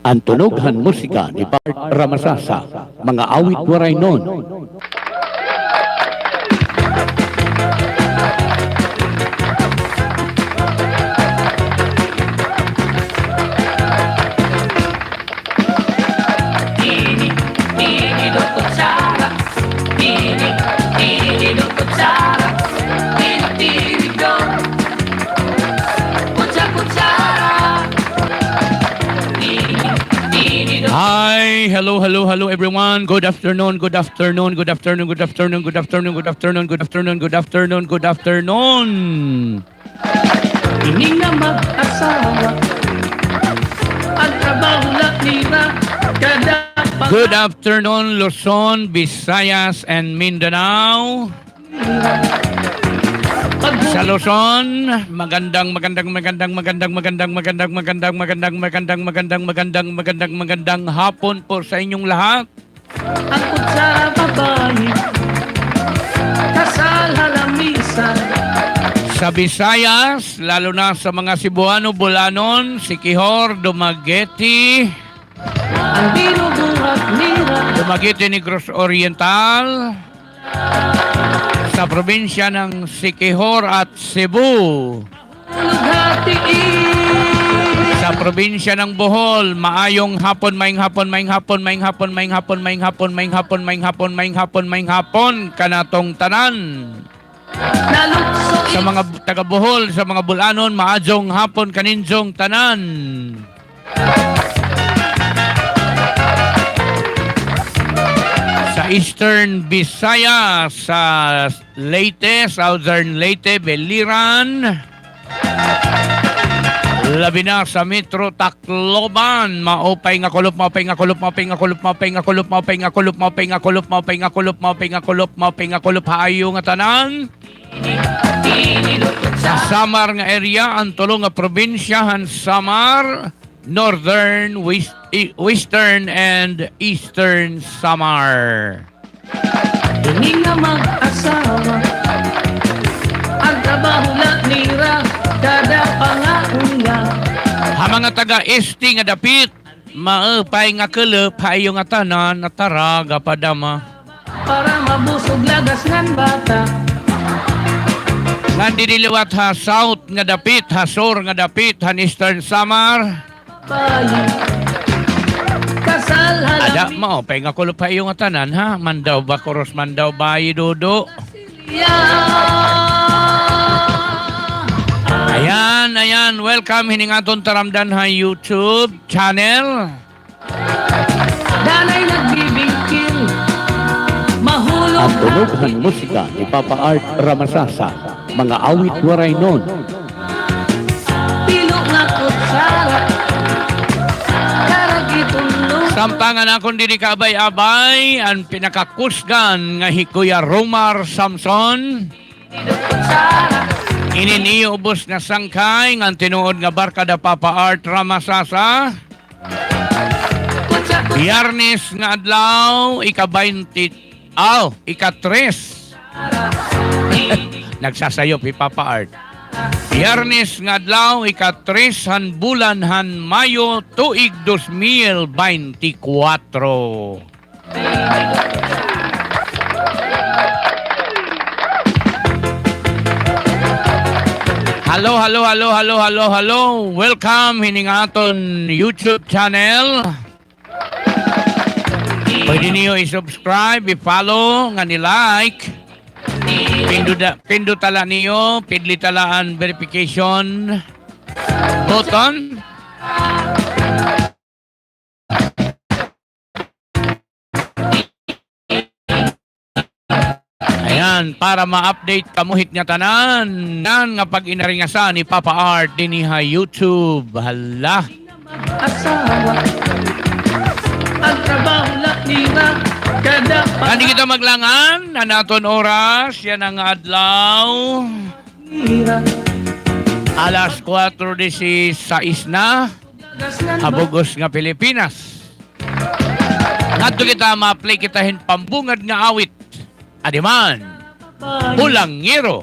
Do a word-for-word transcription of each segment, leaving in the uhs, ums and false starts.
An tunog han musika ni Bart Ramasasa, mga awit Waraynon. Hi, hello, hello, hello, everyone. Good afternoon, good afternoon, good afternoon, good afternoon, good afternoon, good afternoon, good afternoon, good afternoon, good afternoon, good afternoon. Ini nga mag-asawa, an trabaho la nira, kada pa- Good afternoon, Luzon, Visayas, and Mindanao. Sa Luzon, magandang, magandang, magandang, magandang, magandang, magandang, magandang, magandang, magandang, magandang, magandang, magandang hapon po sa inyong lahat. Angkot sa babayi, kasal ha lamisa. Sa Visayas, lalo na sa mga Cebuano, Bolanon, Siquijor, Dumaguete, An binubuhat nira. Dumaguete, Negros Oriental. Sa probinsya ng Siquijor at Cebu. Lughati. Sa probinsya ng Bohol, maayong hapon, maayong hapon, maayong hapon, maayong hapon, maayong hapon, maayong hapon, maayong hapon, maayong hapon, maayong hapon, maayong hapon, maayong hapon, maayong hapon, maayong hapon. Sa mga taga Bohol, sa mga Bolanon, maayong hapon kaninjong tanan. Sa Eastern Visayas, sa Leyte, Southern Leyte, Biliran, labi na sa Metro Tacloban, maupay nga kulop, maupay nga kulop, maupay nga kulop, maupay nga kulop, maupay nga kulop, maupay nga kulop, maupay nga kulop, maupay nga kulop, maupay nga kulop, ha iyo nga tanan. Sa Samar nga area, an tulo nga probinsya han Samar, Northern, West-, e-, Western, and Eastern Samar. Ini nga mag-asawa, an trabaho la nira, kada pangaon niya. Ha mga taga-este nga dapit, maupay nga kulop, ha iyo nga tanan, natara, gapadama. Para mabusog lagas ngan bata. Ngan didi liwat ha South nga dapit, ha Sur nga dapit, han Eastern Samar. Ada, maupay nga kulop ha iyo nga tanan, ha? Mandaw Bacoros, Mandaw Bayi, Dodo. Ayan, ayan. Welcome hini nga aton taramdan ha YouTube channel. Danay nagbibingkil, mahulog. An tunog han musika ni Papa Art Ramasasa, mga awit Waraynon. Pilo nga kutsara, karag itunlo. Samtang an akon didi kaabay-abay, an pinakakusgan nga hi Kuya Romar Samson. Inin iyo ubos nga sangkay, ngan tinuod nga barkada Papa Art Ramasasa. Biyernes nga adlaw, ika-baynte, aw, ika-tres. Nagsasayop hi Papa Art. Biyernes nga adlaw, ika-tres han bulan han Mayo, tuig dos mil baynte kwatro. Hello, hello, hello, hello, hello, hello. Welcome hini nga aton YouTube channel. Pwede niyo i-subscribe, i-follow, ngan i-like. Pinduda-, pinduta la niyo, pidlita la an verification button. Ayan, para ma-update kamo hit ngatanan ngan nga pag-inaringasan ni Papa Art dinhi ha YouTube. Hala. Ngan di kita maglangan, an aton oras yana nga adlaw. Alas kuwatro disisais na ha bug-os nga Pilipinas. Ngadto kita, ma-play kita hin pambungad nga awit. Adi man, Bulangero.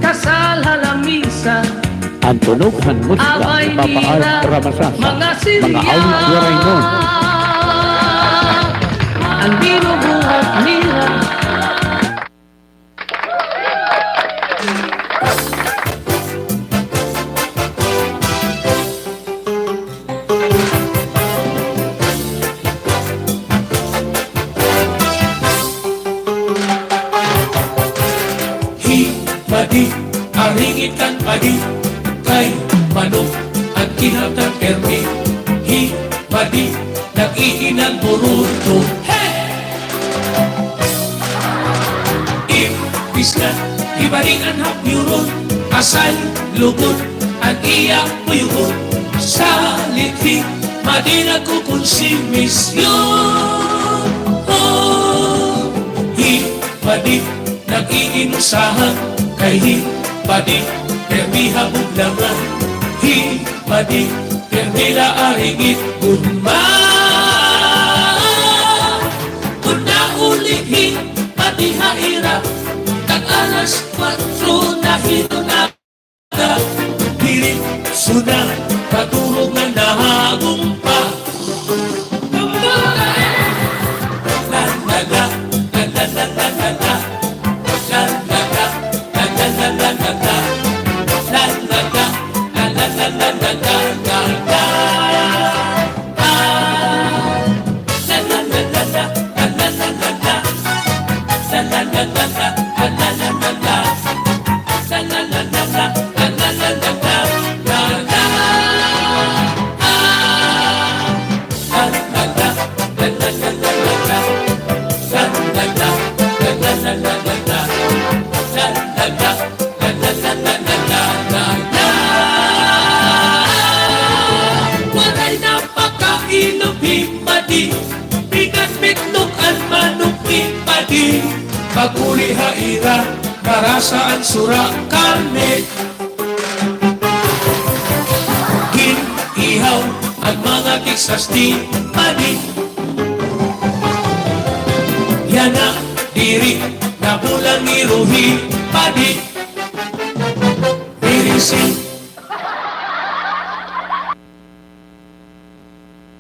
Kasal ha lamisa, An tunog han musika ni Papa Art Ramasasa, mga awit Waraynon. An binubuhat nira. Hi Padi, aringit kan Padi, kay manok an kinahanglan pirmi. Hi Padi, nag-iinan burunto. Hey! Imbis nga hibading an hapyuron, asal lubot an iya kuyugon. Salit hi Padi nagkukonsumisyon. Hi Padi nag-iinusahan, kay hi Padi pirmi ha buglangan. Hi Padi pirmi la aringit gudman. Kun nauli hi Padi ha ira, tag alas kuwatro na hito na. Diri suna katurog nga nahagumpa. Waray napakainom hi Padi, bigat bitlog an manok ni Padi. Pag-uli ha ira, marasa an sura karne. Gin-ihaw an mga Texas ni Padi. Yana, diri na bulangero hi Padi. Diri si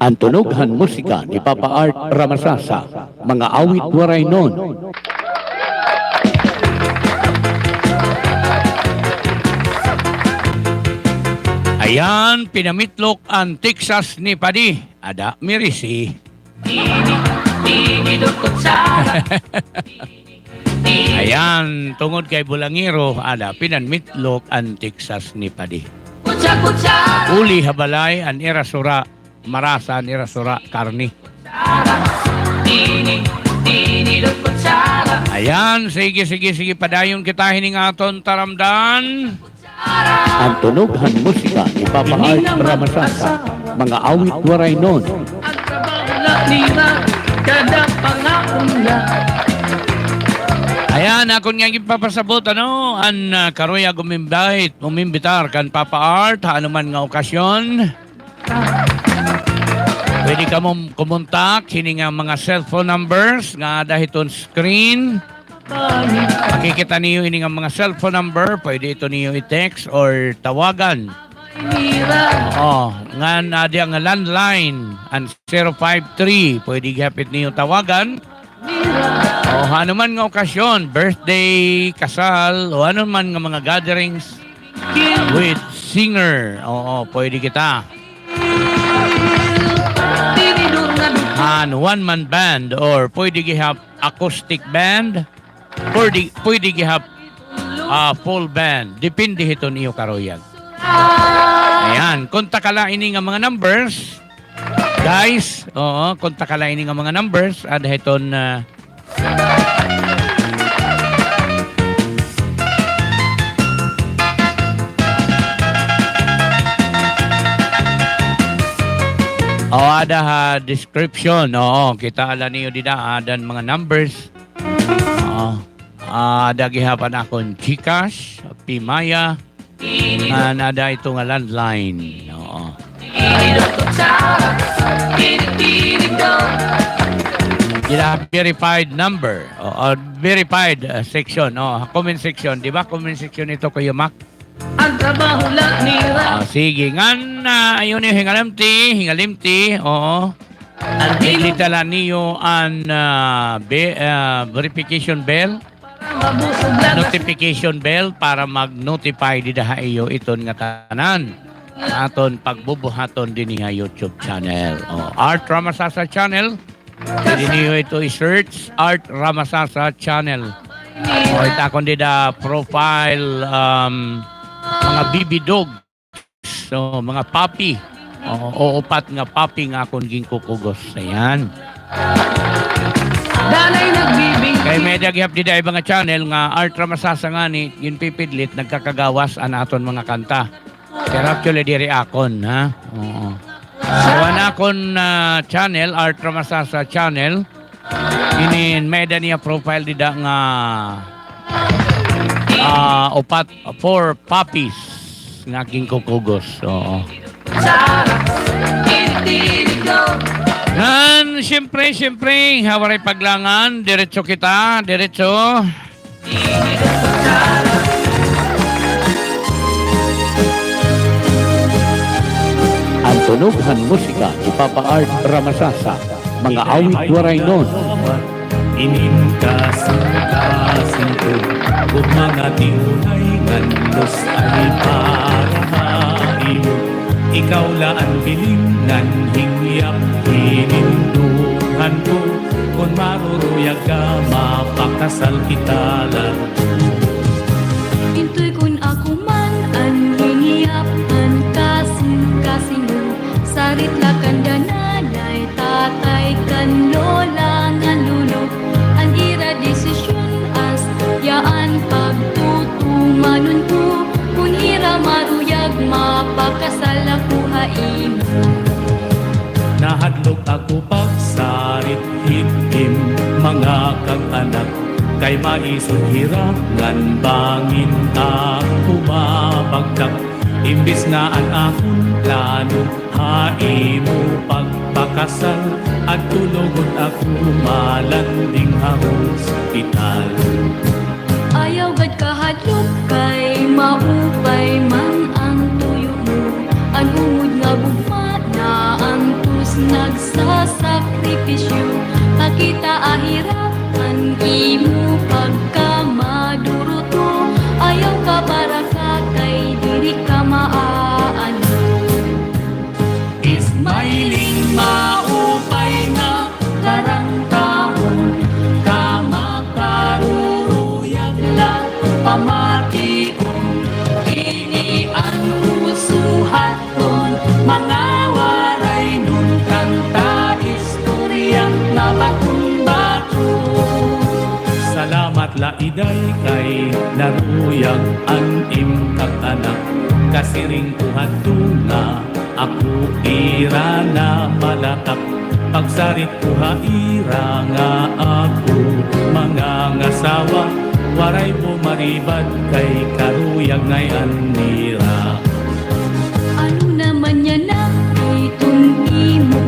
An tunog han musika ni Papa Art Ramasasa, mga awit Waraynon. Ayan, pinamitlok an Texas ni Padi. Ada, mirisi. Ayan, tungod kay bulangero, ada, pinamitlok an Texas ni Padi. Uli ha balay, an ira sura, marasa an ira sura, karne. Ayan, sige, sige, sige, padayon kita hini nga aton taramdan. An tunog han musika ni Papa Art Ramasasa, mga awit Waraynon. Ayan, akon nga ginpapasabot, ano, an, ah, karuyag umimbit-, umimbitar kan Papa Art ha anuman nga okasyon. Pwede kamo kumontak hini nga mga cellphone numbers nga ada hiton screen. Makikita niyo ini nga mga cellphone number, pwede ito niyo i-text or tawagan. Oh, ngan adi nga landline, an zero five three, pwede gihapit niyo tawagan. O, ha anuman nga okasyon, birthday, kasal, o anuman nga mga gatherings with singer. Oo, pwede kita. Han one-man band or pwede gihap acoustic band. Pwede, pwede gihap, ah, full band. Depende hiton iyo karuyag. Ayan. Kontak la ini nga mga numbers. Guys, oo, kontak la ini nga mga numbers. Ada hiton, ah, o, ada ha description. Oo, kita la niyo dida, ada an mga numbers. Oo. Ah, ada gihap an akon GCash, PMaya, ngan ada ito nga landline. Oo. Dida verified number. Oo, verified, ah, section. Oo, comment section. Di ba comment section ito, Kuya Mac? An trabaho la nira. Ah, sige. Ngan, ah, ayaw niyo hingalimti, hingalimti, oo. An dilo. Iklika la niyo an, ah, be-, ah, verification bell, notification bell para mag-notify dida ha iyo iton nga tanan. Aton pagbubuhaton dinhi ha YouTube channel. O, Art Ramasasa Channel. Pwede niyo ito i-search, Art Ramasasa Channel. O, ita akon dida profile, um, mga baby dog. So, mga puppy. O, o, upat nga puppy nga akon ginkukugos. Ayan. Danay nagbibingkit. Kay may-ada gihap dida iba nga channel nga Art Ramasasa ngani, ginpipidlit, nagkakagawas an aton mga kanta. Pero actually, diri akon, ha? Oo. So, an akon, ah, channel, Art Ramasasa Channel. Inin, may-ada niya profile dida nga, ah, upat, four puppies nga ginkukugos. Oo. Ngan, siyempre, siyempre, ha waray paglangan, diretso kita, diretso. An tunog han musika ni Papa Art Ramasasa, mga awit Waraynon. Inin kasingkasing ko, ug mga tiunay ngan lus ay para ha imo. Ikaw la an bilin ngan hingyap, hinindunghan ko. Kon maruruyag ka, mapakasal kita la. Intoy kon ako man an hingyap han kasingkasing mo, sarit la kan nanay, tatay, kan lola ngan lolo. An ira desisyon, asya an pagtutumanon ko. Kon ira maruyag, mapakasal ako ha imo. Nahadlok ako pagsarit hit im mga kag-anak, kay maisog hira ngan bangin ako mabagtak. Imbis nga an akon plano ha imo pagpakasal, adto lugod ako malanding ha hospital. Ayaw gad kahadlok kay maupay man an tuyo mo. An ungod nga gugma na antos nagsasakripisyo. Pakita a hirap an imo pagkamaduruto. Ayaw kabaraka kay diri ka maaano. Smiling, maupay nga karangtahon, kamakaruruyag la pamation. Ini an uso hadton mga Waraynon, kanta, istorya nga baton-baton. Salamat la, Iday, kay naruyag an im kag-anak. Kasiring ko hadto nga ako ira na malatak. Pagsarit ko ha ira nga ako mangangasawa, waray bumaribad kay karuyag ngay-an nira. Ano naman yana iton imo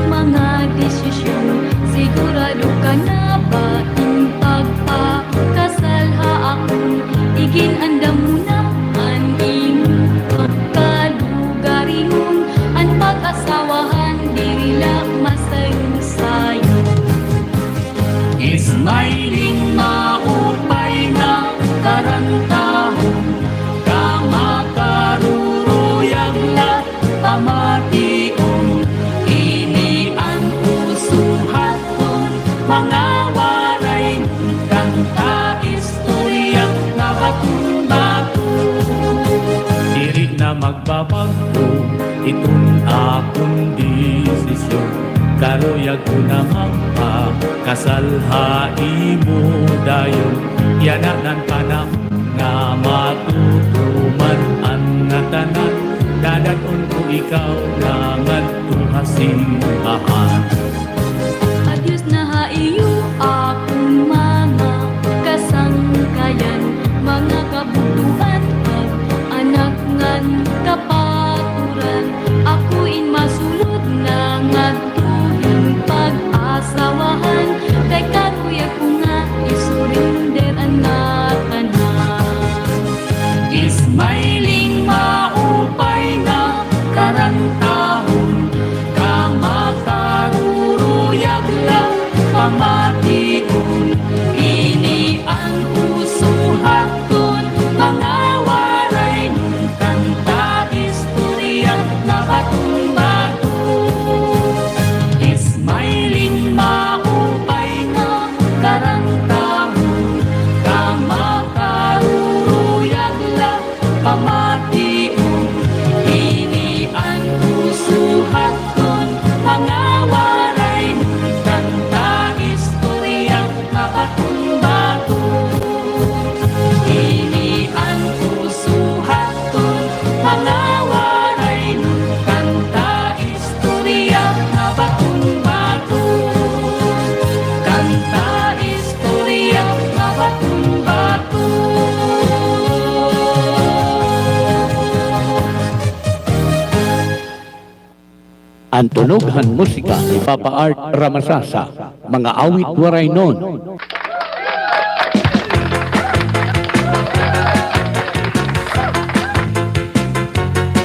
mga desisyon? Sigurado ka na ba in pagpakasal ha akon? Igin-andam mo na an imo pagkalugaringon, an pag-asawahan diri la masayon-sayon. Smiling, maupay nga karantahon, kamakaruruyag la pamation. Ini an uso hadton mga Waraynon, kanta, istorya nga baton-baton. Diri na magbabag-o iton akon desisyon. Karuyag ko na magpakasal ha imo dayon. Yana na an panahon nga matutuman an ngatanan. Dadad-on ko ikaw na ngadto ha simbahan. Adyos na ha iyo akon mga kasangkayan, mga kabugtoan kag anak ngan kapaturan. Ako in masulod na ngadto hin pag-asawahan, kay karuyag ko nga i-surrender an ngatanan. Smiling, Mation, ini an usuhaton, mga Waray nun kanta, istorya nga baton-baton. Smiling, maupay nga karanta, kamakaruruyag la pamation, ini an usuhaton, mga Waray nun kanta, istorya nga baton-baton. Ini an usuhaton, mga Waray nun kanta, istorya nga baton-baton. Kanta, istorya nga baton-baton. An tunog han musika ni Papa Art Ramasasa, mga awit Waraynon.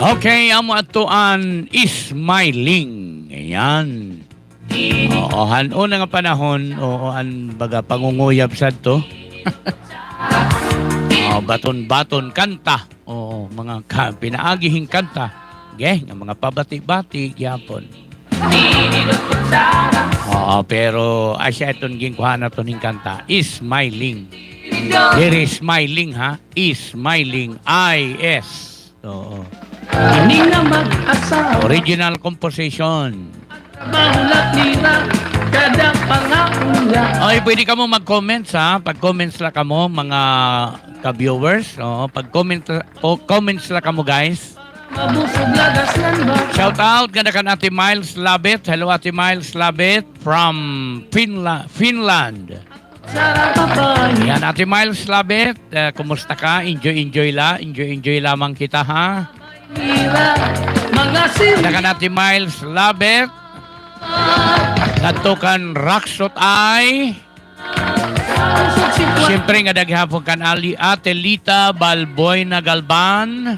Okay, amo adto an Smiling. Ayan. Oo, han una nga panahon, oo, an baga pangunguyab sadto. Oo, baton-baton, kanta. Oo, mga ka-, pinaagi hin kanta. Ge, nga mga pabati-bati gihapon. Oo, pero asya iton ginkuhaan naton hin kanta, Smiling. Diri Smiling, ha? Smiling, I S. Oo. Ini nga mag-asawa. Original composition. Trabaho la nira, kada pangaon la. Oy, pwede kamo mag-comments, ha? Pag-comments la kamo, mga ka-viewers. Oo, pag-comment, o, comments la kamo, guys. Mabusog lagas nan bata. Shout out ngada kan Ate Miles Labit. Hello, Ate Miles Labit from Finla-, Finland. Yan, Ate Miles Labit, eh, kumusta ka? Enjoy, enjoy la. Enjoy, enjoy lamang kita, ha? Ngada kan Ate Miles Labit. Ngadto kan Raksot ay. Siyempre, ngada gihapon kan Ali, Ate Lita Balboy na Galban.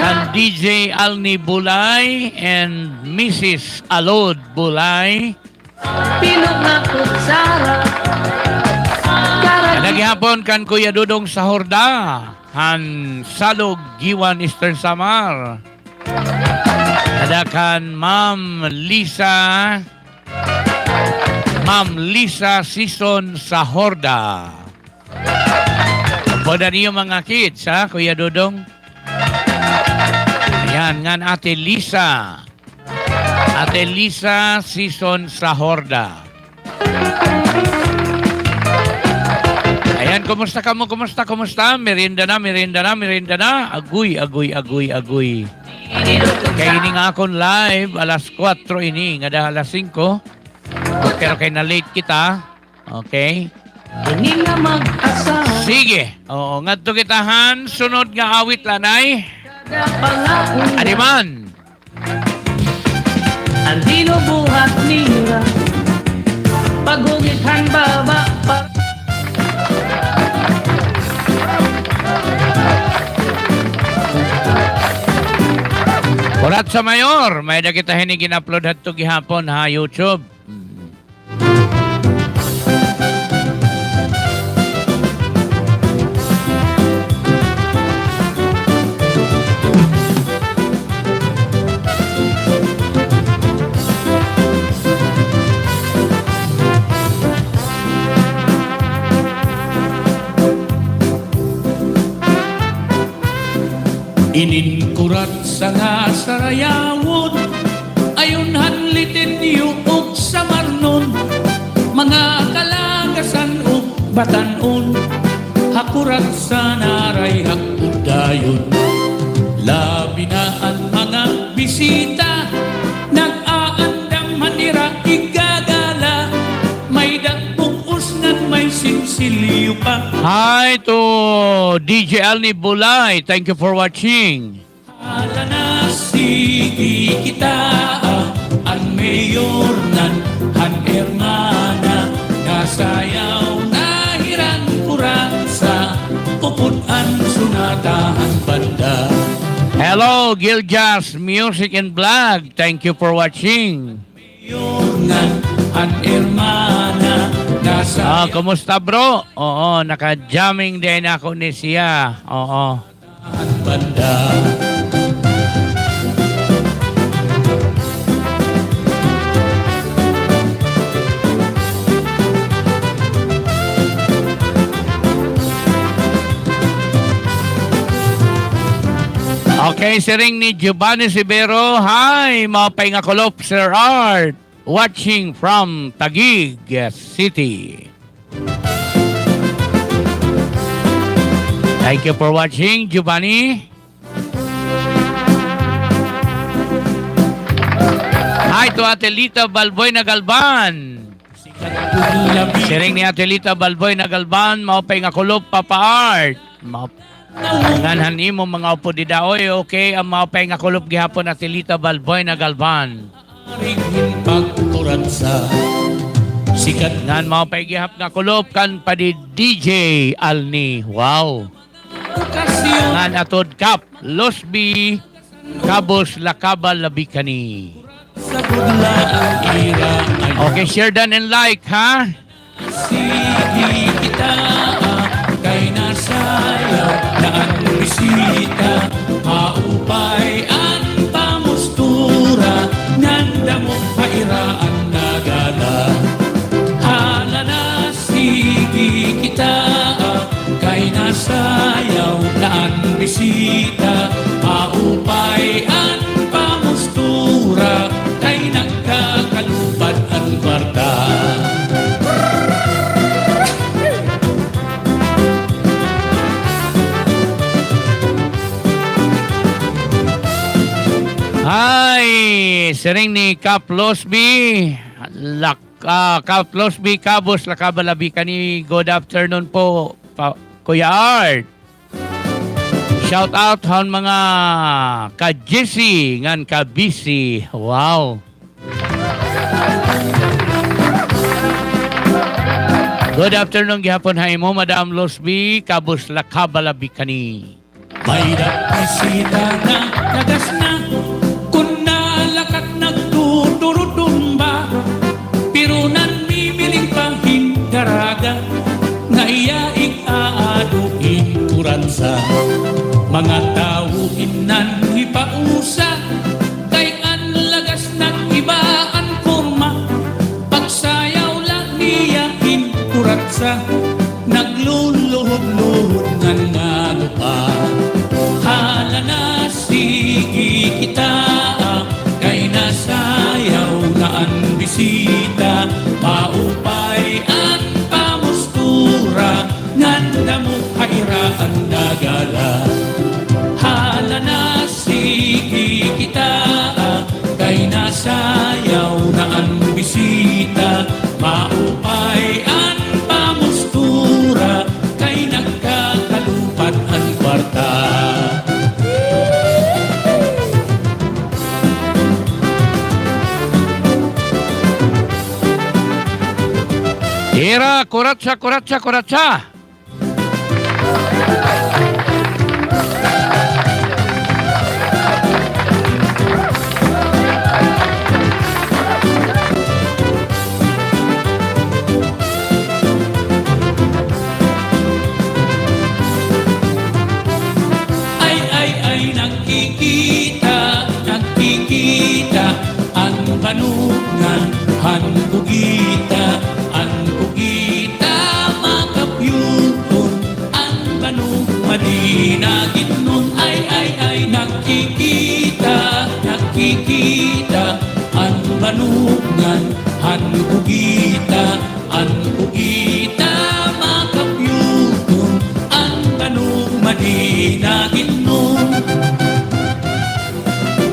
Kan D J Alni Bulay and Missus Alod Bulay. Pino nga kutsara. Ngada gihapon kan Kuya Dudong Sahorda, han Salog, Guiuan, Eastern Samar. Ngada kan Ma'am Lisa, Ma'am Lisa Sison Sahorda. Upod an iyo mga kids, ha, Kuya Dudong? Ayan, ngan Ate Lisa. Ate Lisa Sison Sahorda. Ayan, kumusta kamo? Kumusta, kumusta? Merienda na, merienda na, merienda na. Agoy, agoy, agoy, agoy. Kay ini nga akon live, alas kuwatro ini, ngada alas singko. Pero kay na-late kita. Okay? Ini nga mag-asawa. Sige. Oo, ngadto kita han sunod nga awit, lanay. Kada pangaon. Adi man. An binubuhat nira. Paghugit han baba, pa- Kuratsa Mayor, may-ada kita hini gin-upload hadto gihapon ha YouTube. Inin kuratsa nga sarayawon, ayon han Litinyo ug Samarnon, mga kalagasan ug batan-on, ha kuratsa narayhak ug dayon. Labi na an mga bisita, nag-aandam han ira igagala, may da bug-os ngan may sinsilyo pa. Hi to D J Alni Bulay. Thank you for watching. Hala na, sige kita, ah, an mayor ngan han hermana, nasayaw na hiran kuratsa, upod an Sonata han banda. Hello, Giljas Music and Vlog. Thank you for watching. Mayor ngan Ah, kumusta, bro? Oo, naka-jamming din ako ni siya. Oo. Okay, siring ni Giovanni Sibero, "Hi, maupay nga kulop, Sir Art. Watching from Taguig City." Thank you for watching, Giovanni. Hi to Ate Lita Balboy Nagalban. Siring ni Ate Lita Balboy Nagalban, "Maupay nga kulop, Papa Art." Maup-, ngan han imo mga upod dida, oy, okay, an maupay nga kulop gihapon, Ate Lita Balboy Nagalban. Ngan maupay gihap nga kulop kan padi D J Alni. Wow. Ngan atod Kap Losby, Kabos, Lakabal, Labikani. Okay, share dan and like, ha? Sige kita, ah, kay nasayaw na an bisita. Maupay an pamustura, kay nagkakalupad an kwarta. Ay, siring ni Kap Losby, lak-, ah, Kap Losby, Kabos, Lakabal, Labikani, good afternoon po, pa-, Kuya Art. Shout out han mga ka-G C ngan ka-B C. Wow. Good afternoon gihapon ha imo, Madam Losby, Kabos, Lakabal, Labikani. May-ada bisita nga tagas na, kun nalakat nagtuturutumba, pero nanmimiling pa hin daraga, nga iya ig-aado hin kuratsa. Mga tawo in nan hipausa, kay an lagas nag-iba an porma, pagsayaw la niya hin kuratsa. Nagluluhod-luhod ngan nadupa. Hala na, sige kita, kay nasayaw na an bisita. Maupay an pamustura, ngan damo ha ira an nagala. Hala na, sige kita, kay nasayaw na an bisita. Maupay an pamustura, kay nagkakalupad an kwarta. Ira, kuratsa, kuratsa, kuratsa. Ay, ay, ay, nagkikita, nagkikita an banog ngan han kugita, an kugita makapyuton, an banog madi nagitnon. Ay, ay, ay, nagkikita, nagkikita an banog ngan han kugita, an kugita makapyuton, an banog madi nagitnon.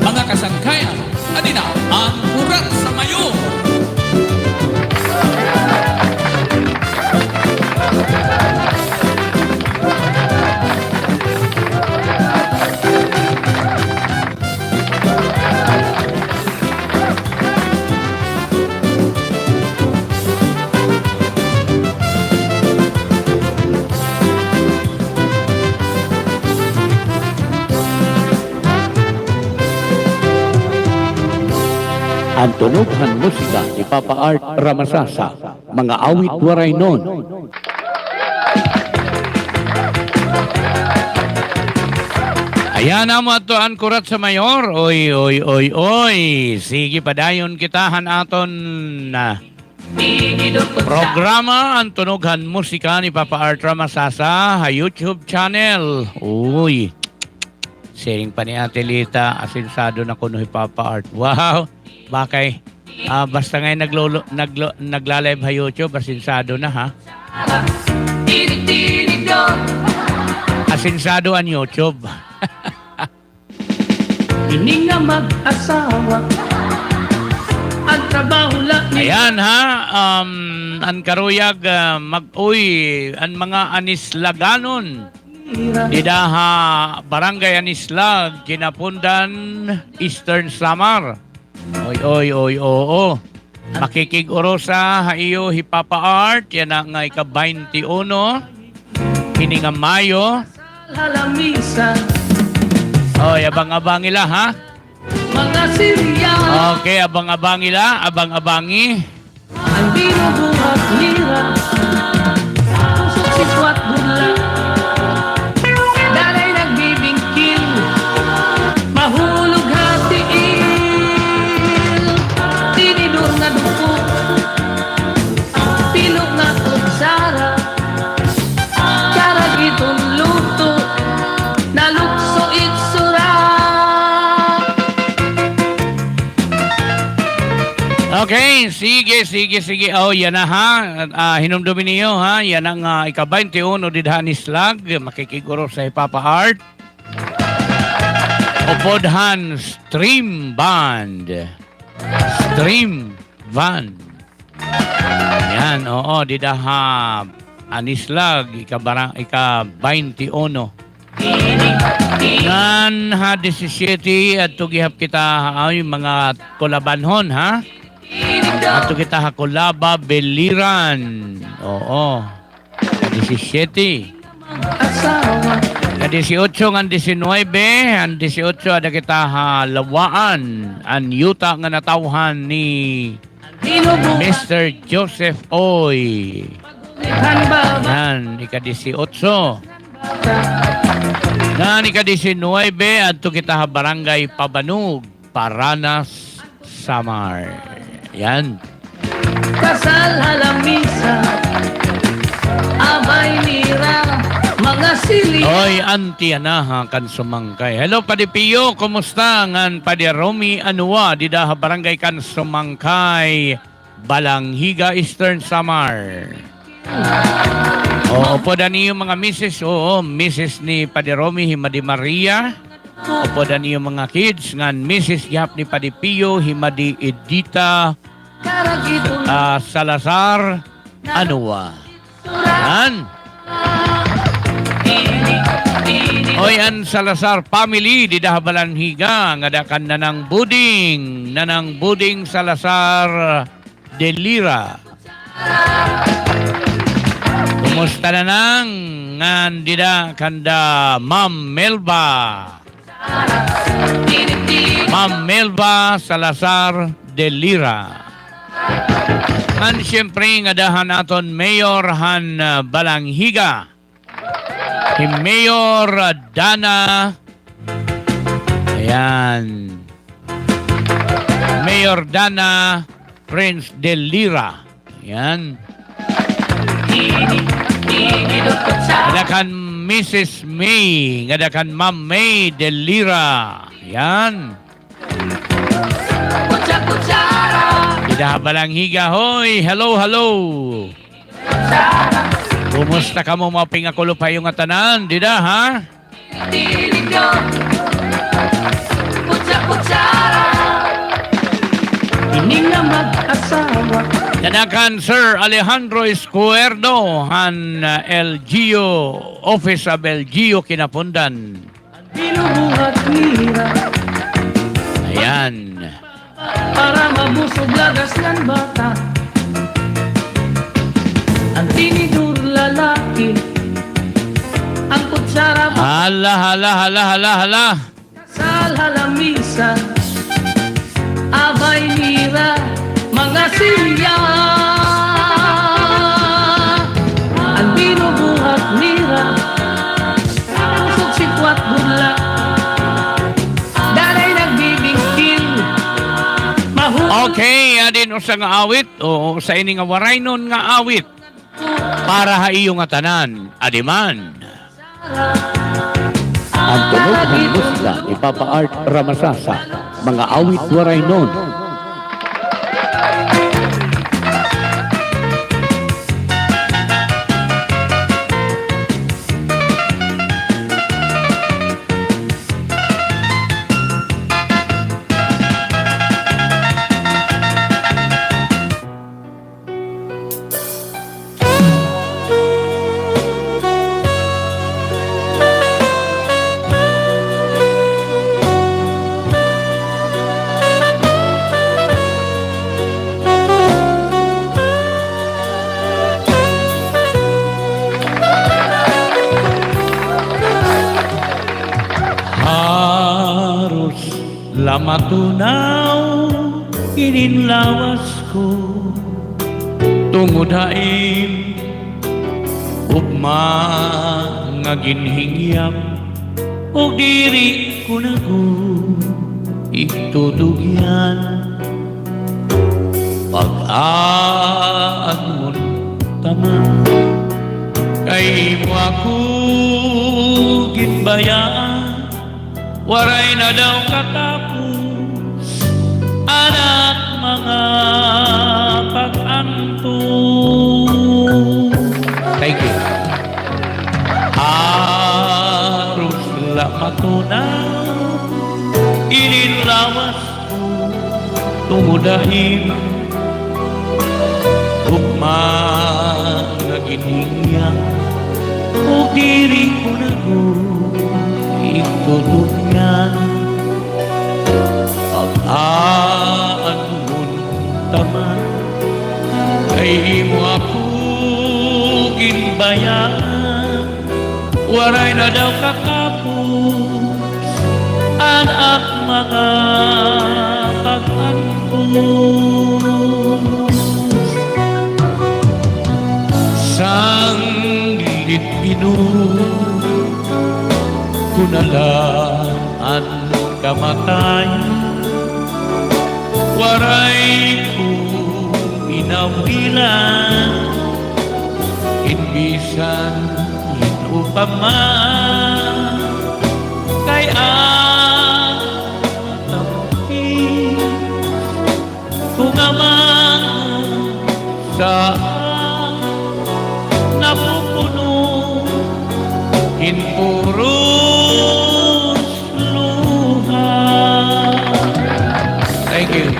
Mga kasangkayan, adi na an Kuratsa Mayor. An tunog han musika ni Papa Art Ramasasa, mga awit Waraynon. Ayan amo adto an kurat sa mayor. Oy, oy, oy, oy. Sige, padayon kita han aton, ah, programa, an tunog han musika ni Papa Art Ramasasa ha YouTube channel. Uy. Siring pa ni Ate Lita, asensado na kuno hi Papa Art. Wow. Bakay, ah, basta ngay naglolo-, naglo-, nagla-live ha YouTube, asensado na, ha? Asensado an YouTube. Ini nga mag-asawa, an trabaho la ni... Ayan, ha, um, an karuyag, ah, mag-, uy, an mga Anislaganon dida ha Barangay Anislag, Quinapondan, Eastern Samar. Oy, oy, oy, oo. Makikig-urusa ha iyo hi Papa Art, yana nga ika-baynte uno hini nga Mayo. Oy, abang-abangi la, ha? Okay, abang-abangi la, abang-abangi. Okay, sige, sige, sige. Oh, yana, ha. Ah, hinumdumi niyo, ha. Yana nga ika-baynte uno dida ha Anislag. Makikig-urusa hi Papa Art. Upod han Stream Band. Stream Band. Yan, oo, dida ha Anislag, ika-bara-, ika-baynte uno. Ngan ha disisiete, adto gihap kita ha, ay, mga Colabanhon, ha? Adto kita ha Colaba, Biliran. Oo. Ka-disisiete. Ka-disiotso ngan disinuebe, an disiotso ada kita ha Lawaan, an yuta nga natawhan ni Mister Joseph Oy. Yan, ika-disiotso. Ngan ika-disinuebe, adto kita ha Barangay Pabanog, Paranas, Samar. Yan. Oy, Auntie Anaha, Kansumangkay. Hello, Padi Pio, kumusta? Ngan Padi Romy Anua, dida ha Barangay Kansumangkay, Balangiga, Eastern Samar. Oo, upod an iyo mga misis, oo, misis ni Padi Romy, hi Madi Maria. Upod an iyo mga kids, ngan misis gihap ni Padi Pio, hi Madi Edita, ah, Salazar Anua. Yan. Oy, an Salazar family, dida ha Balangiga, ngada kan Nanang Buding, Nanang Buding Salazar de Lira. Kumusta, Nanang? Ngan dida kanda Ma'am Melba. Ma'am Melba Salazar de Lira. Ngan siyempre, ngada han aton mayor han, ah, Balangiga. Hi Mayor Dana. Ayan. Mayor Dana Prince de Lira. Ayan. Ngada kan Missus May, ngada kan Ma'am May de Lira. Ayan. Dida ha Balangiga, hoy. Hello, hello. Kumusta kamo, mga pingakulop ha iyo ngatanan? Dida, ha? Ngada kan Sir Alejandro Escuerdo han, uh, L G U, Office of L G U Quinapondan. Ayan. Hala, hala, hala, hala, hala. Abay nira, mga silya, an binubuhat nira, pusot sikwat budla, danay nagbibingkil, mahu- Okay, adi an usa nga awit, o sa ini nga Waraynon nga awit. Para ha iyo ngatanan, adi man. An tunog han musika ni Papa Art Ramasasa, mga awit Waraynon. Haros la matunaw inin lawas ko, tungod ha im ugma nga ginhingyap, ug diri ko na gud itutugyan. Pag-aadmon ta man, kay imo ako ginbayaan. Waray na daw katapos an ak mga pag-antos. Thank you. Haros la matunaw inin lawas ko, tungod ha im ugma nga ginhingyap, ug diri ko na gud itutugyan. Pag-aadmon ta man, kay imo ako ginbayaan. Waray na daw katapos an ak mga pag-antos. Sanglit, Ginoo, ko na la an kamatayon, waray ko inawilan, in bisan hin-o pa man, kay an matampis ko nga mga saad napupuno hin puros luha. Thank you.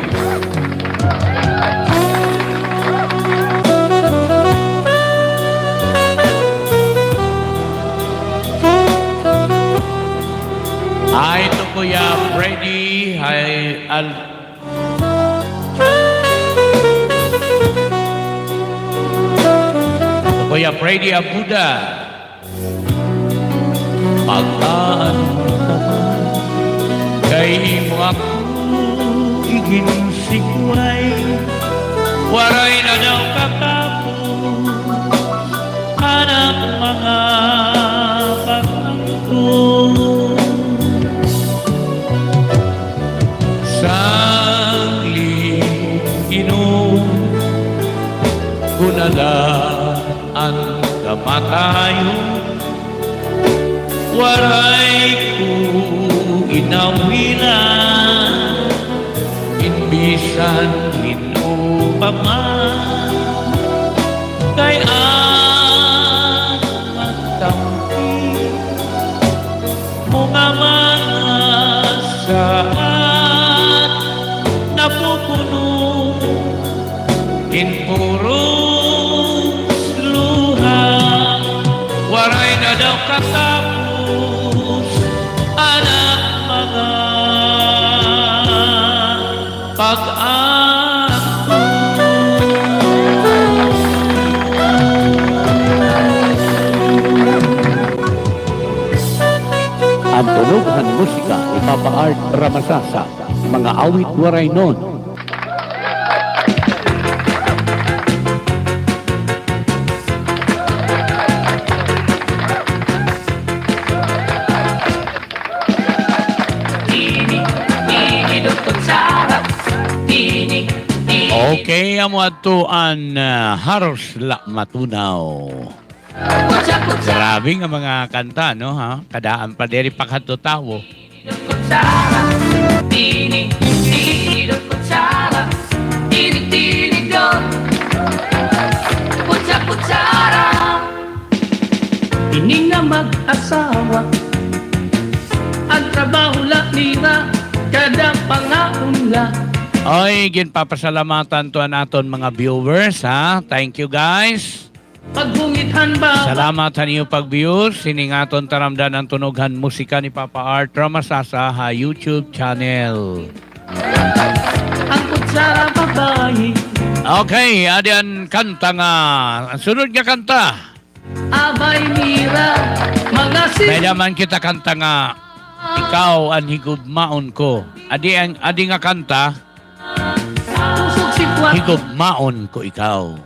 Hi to Kuya Freddy. Hi, Al- Kuya Freddy Abuda. Pag-aadmon ta man, kay imo ako iginsikway, waray na daw katapos an ak mga pag-antos. Sanglit, Ginoo, ko na la an kamatayon, waray ko inawilan, in bisan hin-o pa man, kay an matampis mo nga mga saad napupuno hin puros luha, waray na daw katapos an ak mga pag-antos. An tunog han musika ni Papa Art Ramasasa, Mga awit Waraynon. Okay, amo adto an, ah, Haros La Matunaw. Grabe nga mga kanta, no, ha? Kadaan pa diri pakadto tawo. Ini nga mag-asawa, an trabaho la nira, kada pangaon la. Oy, ginpapasalamatan to an aton mga viewers, ha? Thank you, guys. Paghungit han baba. Salamat han iyo pag-views. Sini nga aton taramdan an tunog han musika ni Papa Art Ramasasa ha YouTube channel. An kutsara babayi. Okay, adi an kanta nga, an sunod nga kanta. Abay nira, mga sin- May-ada man kita kanta nga, Ikaw an Higugmaon Ko. Adi an, adi nga kanta, Higugmaon Ko Ikaw.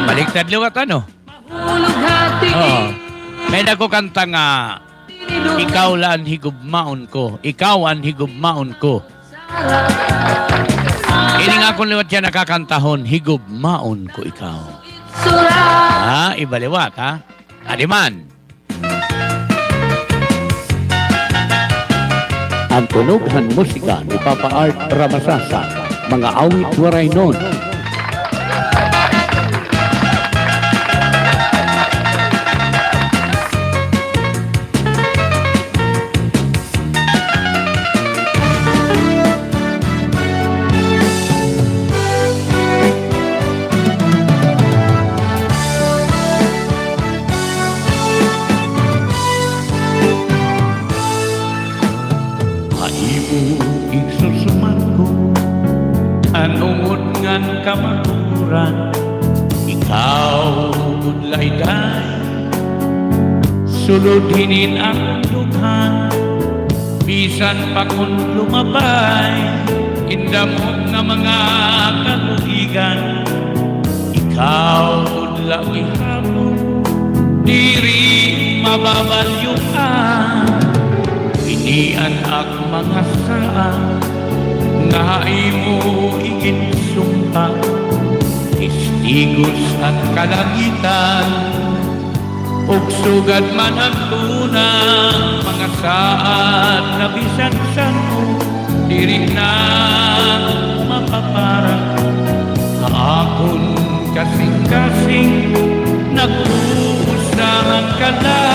Baliktad liwat, ano? Oo. May-ada ko kanta nga, Ikaw la an higugmaon ko. Ikaw an higugmaon ko. Ini nga akon liwat yana kakantahon, Higugmaon Ko Ikaw. Ha? Iba liwat, ha? Adi man. An tunog han musika ni Papa Art Ramasasa, mga awit Waraynon. Ha imo igsusumat ko an ungod ngan kamatuoran. Ikaw gud la iday sulod hinin akon dughan. Bisan pa kon lumabay in damo nga mga kalugigan, ikaw gud la gihapon diri mababalyoan. Ini an ak mga saad nga ha imo iginsumpa, testigos an kalangitan, ug sugad man an tuna, mga saad nga bisan san-o diri na mapapara. Ha akon kasingkasing, nag-uusahan ka la.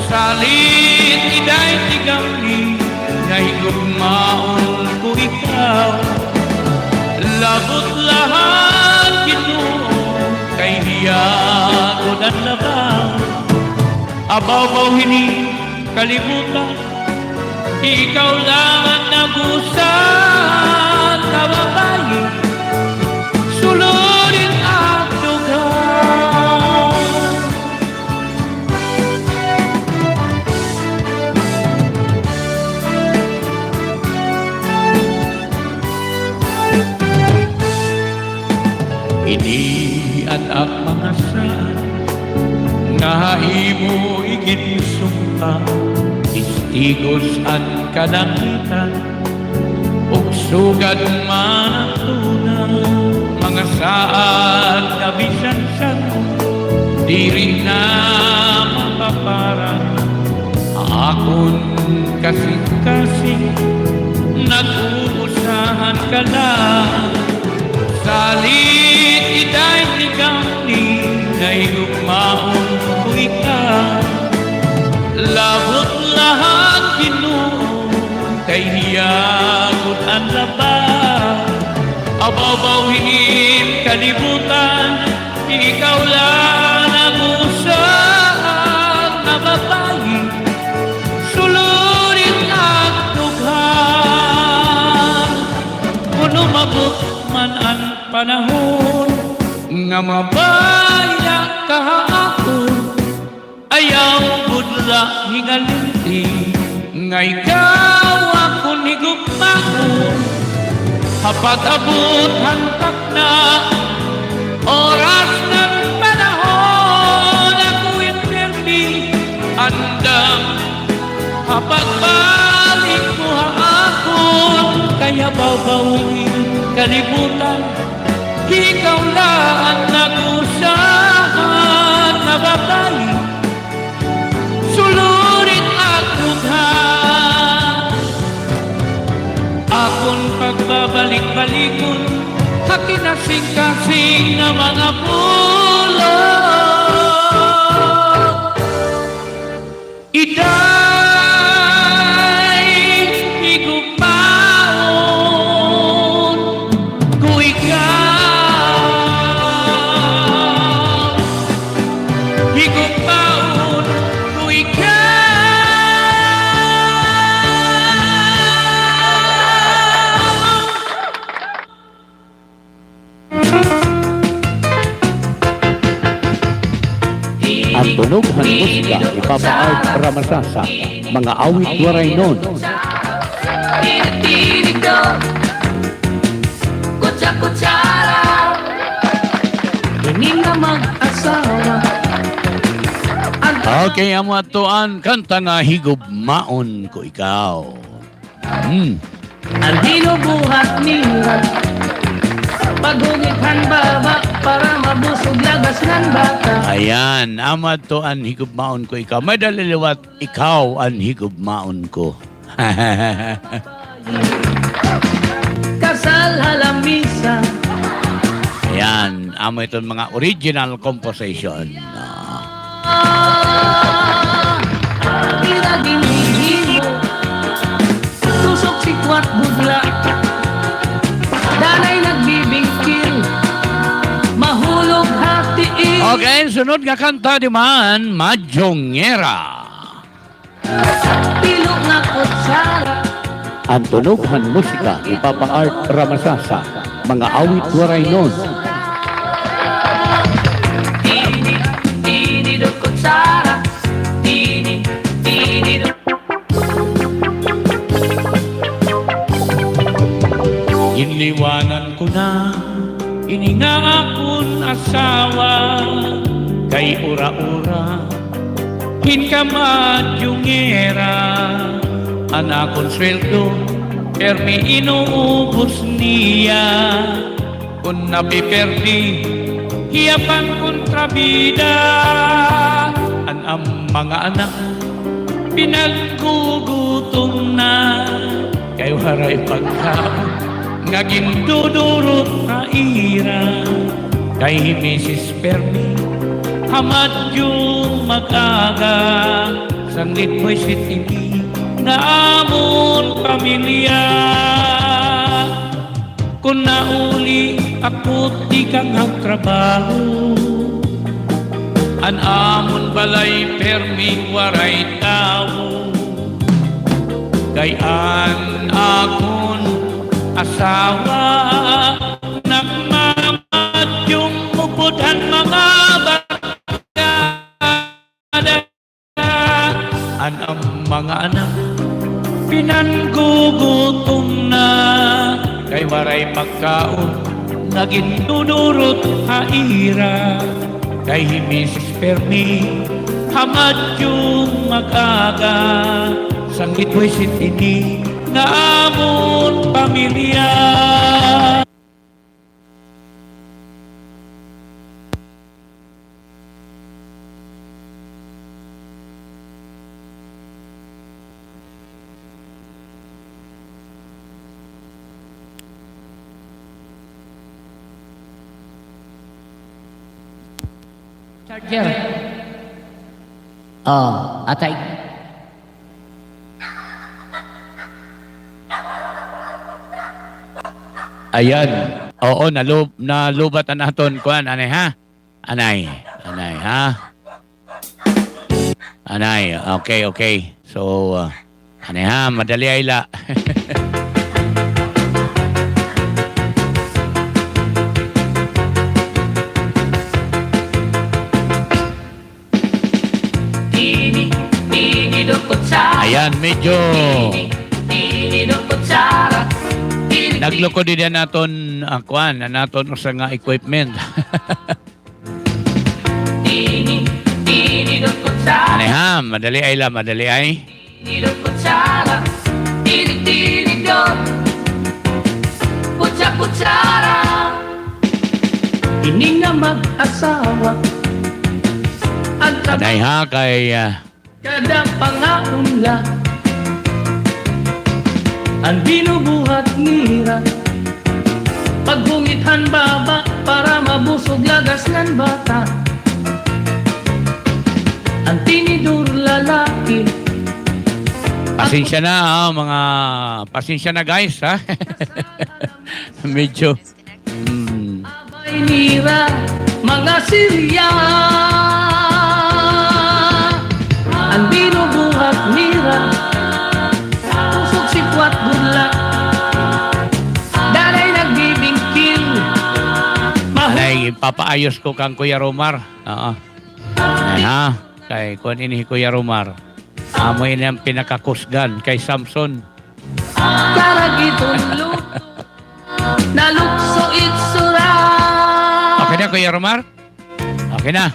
Salit iday tigamni nga higugmaon ko ikaw. Labot la han Ginoo kay hiya gud an labaw. Ababaw hini kalibutan, ikaw la an nag-usa nga babayi sulod hin ak dughan. Ini an ak mga saad nga ha imo iginsumpa, testigos an kalangitan, ug sugad man an tuna, mga saad nga bisan san-o diri na mapapara. Ha akon kasingkasing, nag-uusahan ka la. Salit iday tigamni nga higugmaon ko ikaw. Labot la han Ginoo kay hiya gud an labaw. Ababaw hinin kalibutan, ikaw la an nag-usa nga babayi sulod hin ak dughan. Kon umabot man an panahon nga mabaya ka ha akon, ayaw gud la hingalinti Nga ikaw akon higugmaon, ha pag-abot han takna, oras ngan panahon, ako in pirmi andam ha pagbalik mo ha akon, kay ha babaw hin kalibutan, ikaw la an nag-usa nga babaye. Sulod it akon ha akon pagbabalik-balikon ha kinasingkasing nga mga pulong. Iday higugmaon ko ikaw. Higugmaon ko ikaw. An tunog han musika ni Papa Art Ramasasa, mga awit Waraynon. Okay, amo adto an kanta nga Higugmaon Ko Ikaw. Hmm. Ayan, amo adto an Higugmaon Ko Ikaw. May-ada liwat, Ikaw an Higugmaon Ko. Ayan, amo iton mga original composition. Okay, sunod nga kanta, di man, Madyongera. An tunog han musika ni Papa Art Ramasasa, mga awit Waraynon. Ginliwanan ko na ini nga akon asawa, kay ura-ura hin kamadyongera. An akon sweldo, permi inuubos niya. Kon napiperdi hiya pangkontrabida, an am mga anak pinaggugutom na, kay waray pagkaon nga gindudurot ha ira. Kay hi Misis permi ha madyong mag-aga, sanglit buwisit ini nga amon pamilya. Kon nauli ako tikang ha trabaho, an amon balay permi waray tawo. Kay an akon asawa nagmamadyong upod han mga barkada. An am mga anak pinanggugutom na, kay waray pagkaon nga gindudurot ha ira. Kay hi Misis permi ha madyong mag-aga, sanglit buwisit ini nga amon pamilya. Charger. Oh, atay. Ayan. Oo, nalu-, nalubat an aton kuan, anay, ha? Anay, anay, ha? Anay, okay, okay. So, ah, anay, ha, madali ay la. Ayan. Medyo naglukod dida an aton, ah, kuan, an aton usa nga equipment. Ano ha? Madali ay la, madali ay. Ini nga mag-asawa. Anay ha, kay, ah, kada pangaon la, an binubuhat nira, paghungit han baba para mabusog lagas ngan bata. An tinidor lalaki. Pasensya na, ah, mga, pasensya na, guys, ha? Medyo, mm. Abay nira, mga sirya. An binubuhat nira, pusog sikwat budla. Danay nagbibingkil. Nay, ipapaayos ko kan Kuya Romar. Oo. Ayan, ha? Kay kuan ini hi Kuya Romar. Amo ini an pinakakusgan kay Samson. Karag iton luto, nalukso itsura. Okay na, Kuya Romar? Okay na.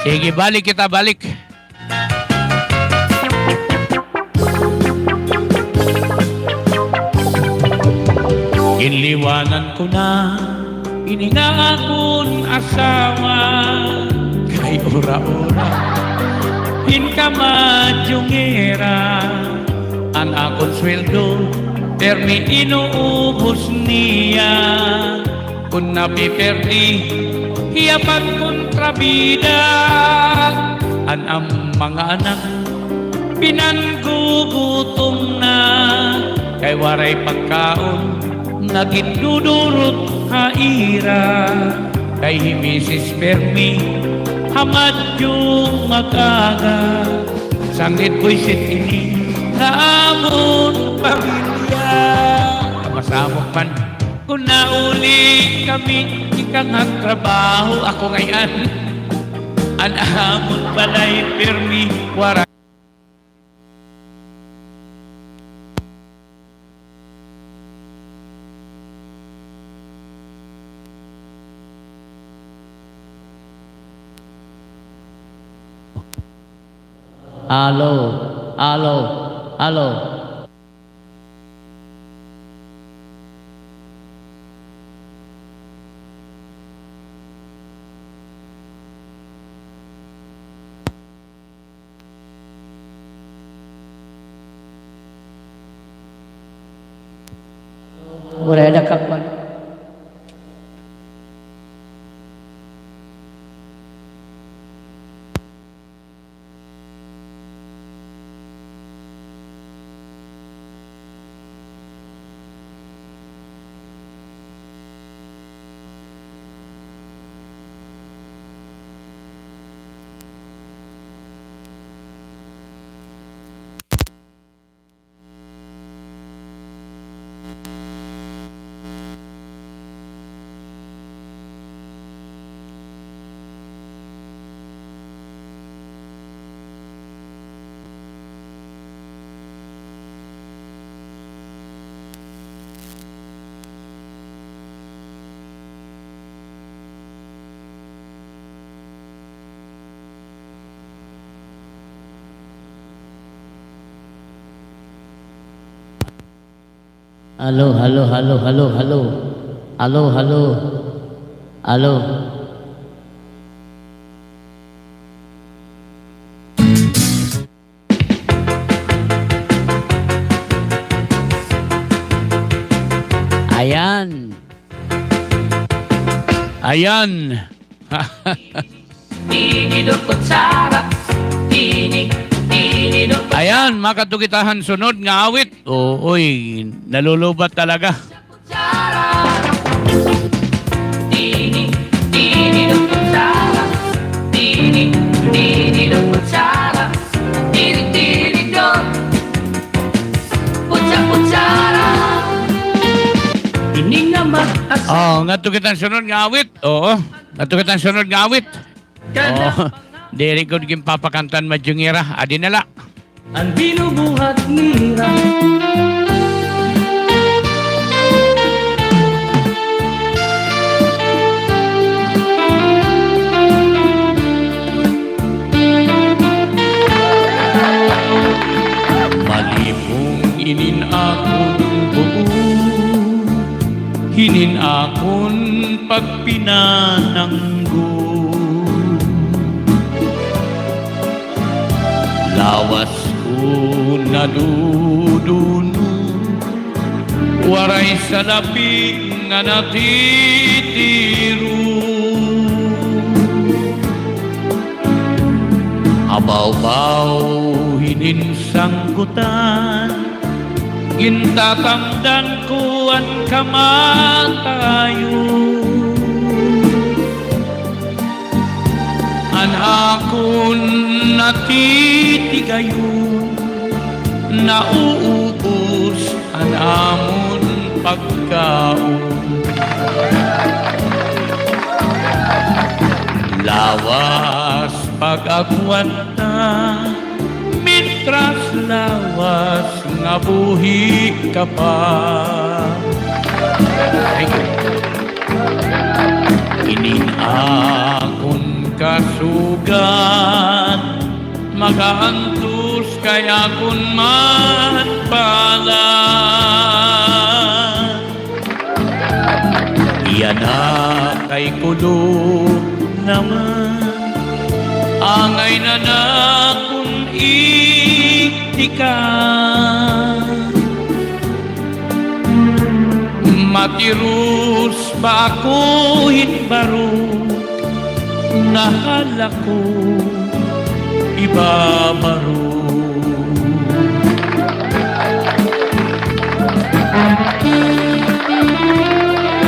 Sige, balik kita, balik. Ginliwanan ko na ini nga akon asawa, kay ura-ura hin kamadyongera. An akon sweldo, permi inuubos niya. Kon napiperdi hiya pagkontrabida, an am mga anak pinanggugutom na, kay waray pagkaon nga gindudurot ha ira. Kay hi Misis permi ha madyo mag-aga, sanglit buisit ini ha amon pamilya. Masamok man. Kon nauli kami, ika nga trabaho, ako ngay-an. An amon balay pirmi, waray. Alo, alo, alo. Waray na ka pa. Alo, alo, alo, alo, alo. Alo, alo. Alo. Ayan. Ayan. Ayan, makadto kita han sunod nga awit. Uy, nalulubat talaga. Oh, ngadto kita han sunod nga awit. Oo. Ngadto kita han sunod nga awit. Oo. Diri gud ginpapakanta an madyongera. Adi na la. An binubuhat nira. Malipong inin akon buo, hinin akon pagpinananggo. Lawas ko nadudunot, waray salapi nga natitiro. Abawbaw hinin sangkutan, gintatamdan ko an kamatayon. An akon natitigayon, nauubos an amon pagkaon. Lawas pag-agwanta, mintras lawas nga buhi ka pa. Thank you. Ining akon kasugat, mag-aantos kay akon man pala. Yana kay kulop naman, angay na nakon igtikan. Matiros pa ako hin baro, nahala ko ibabaro.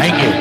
Thank you.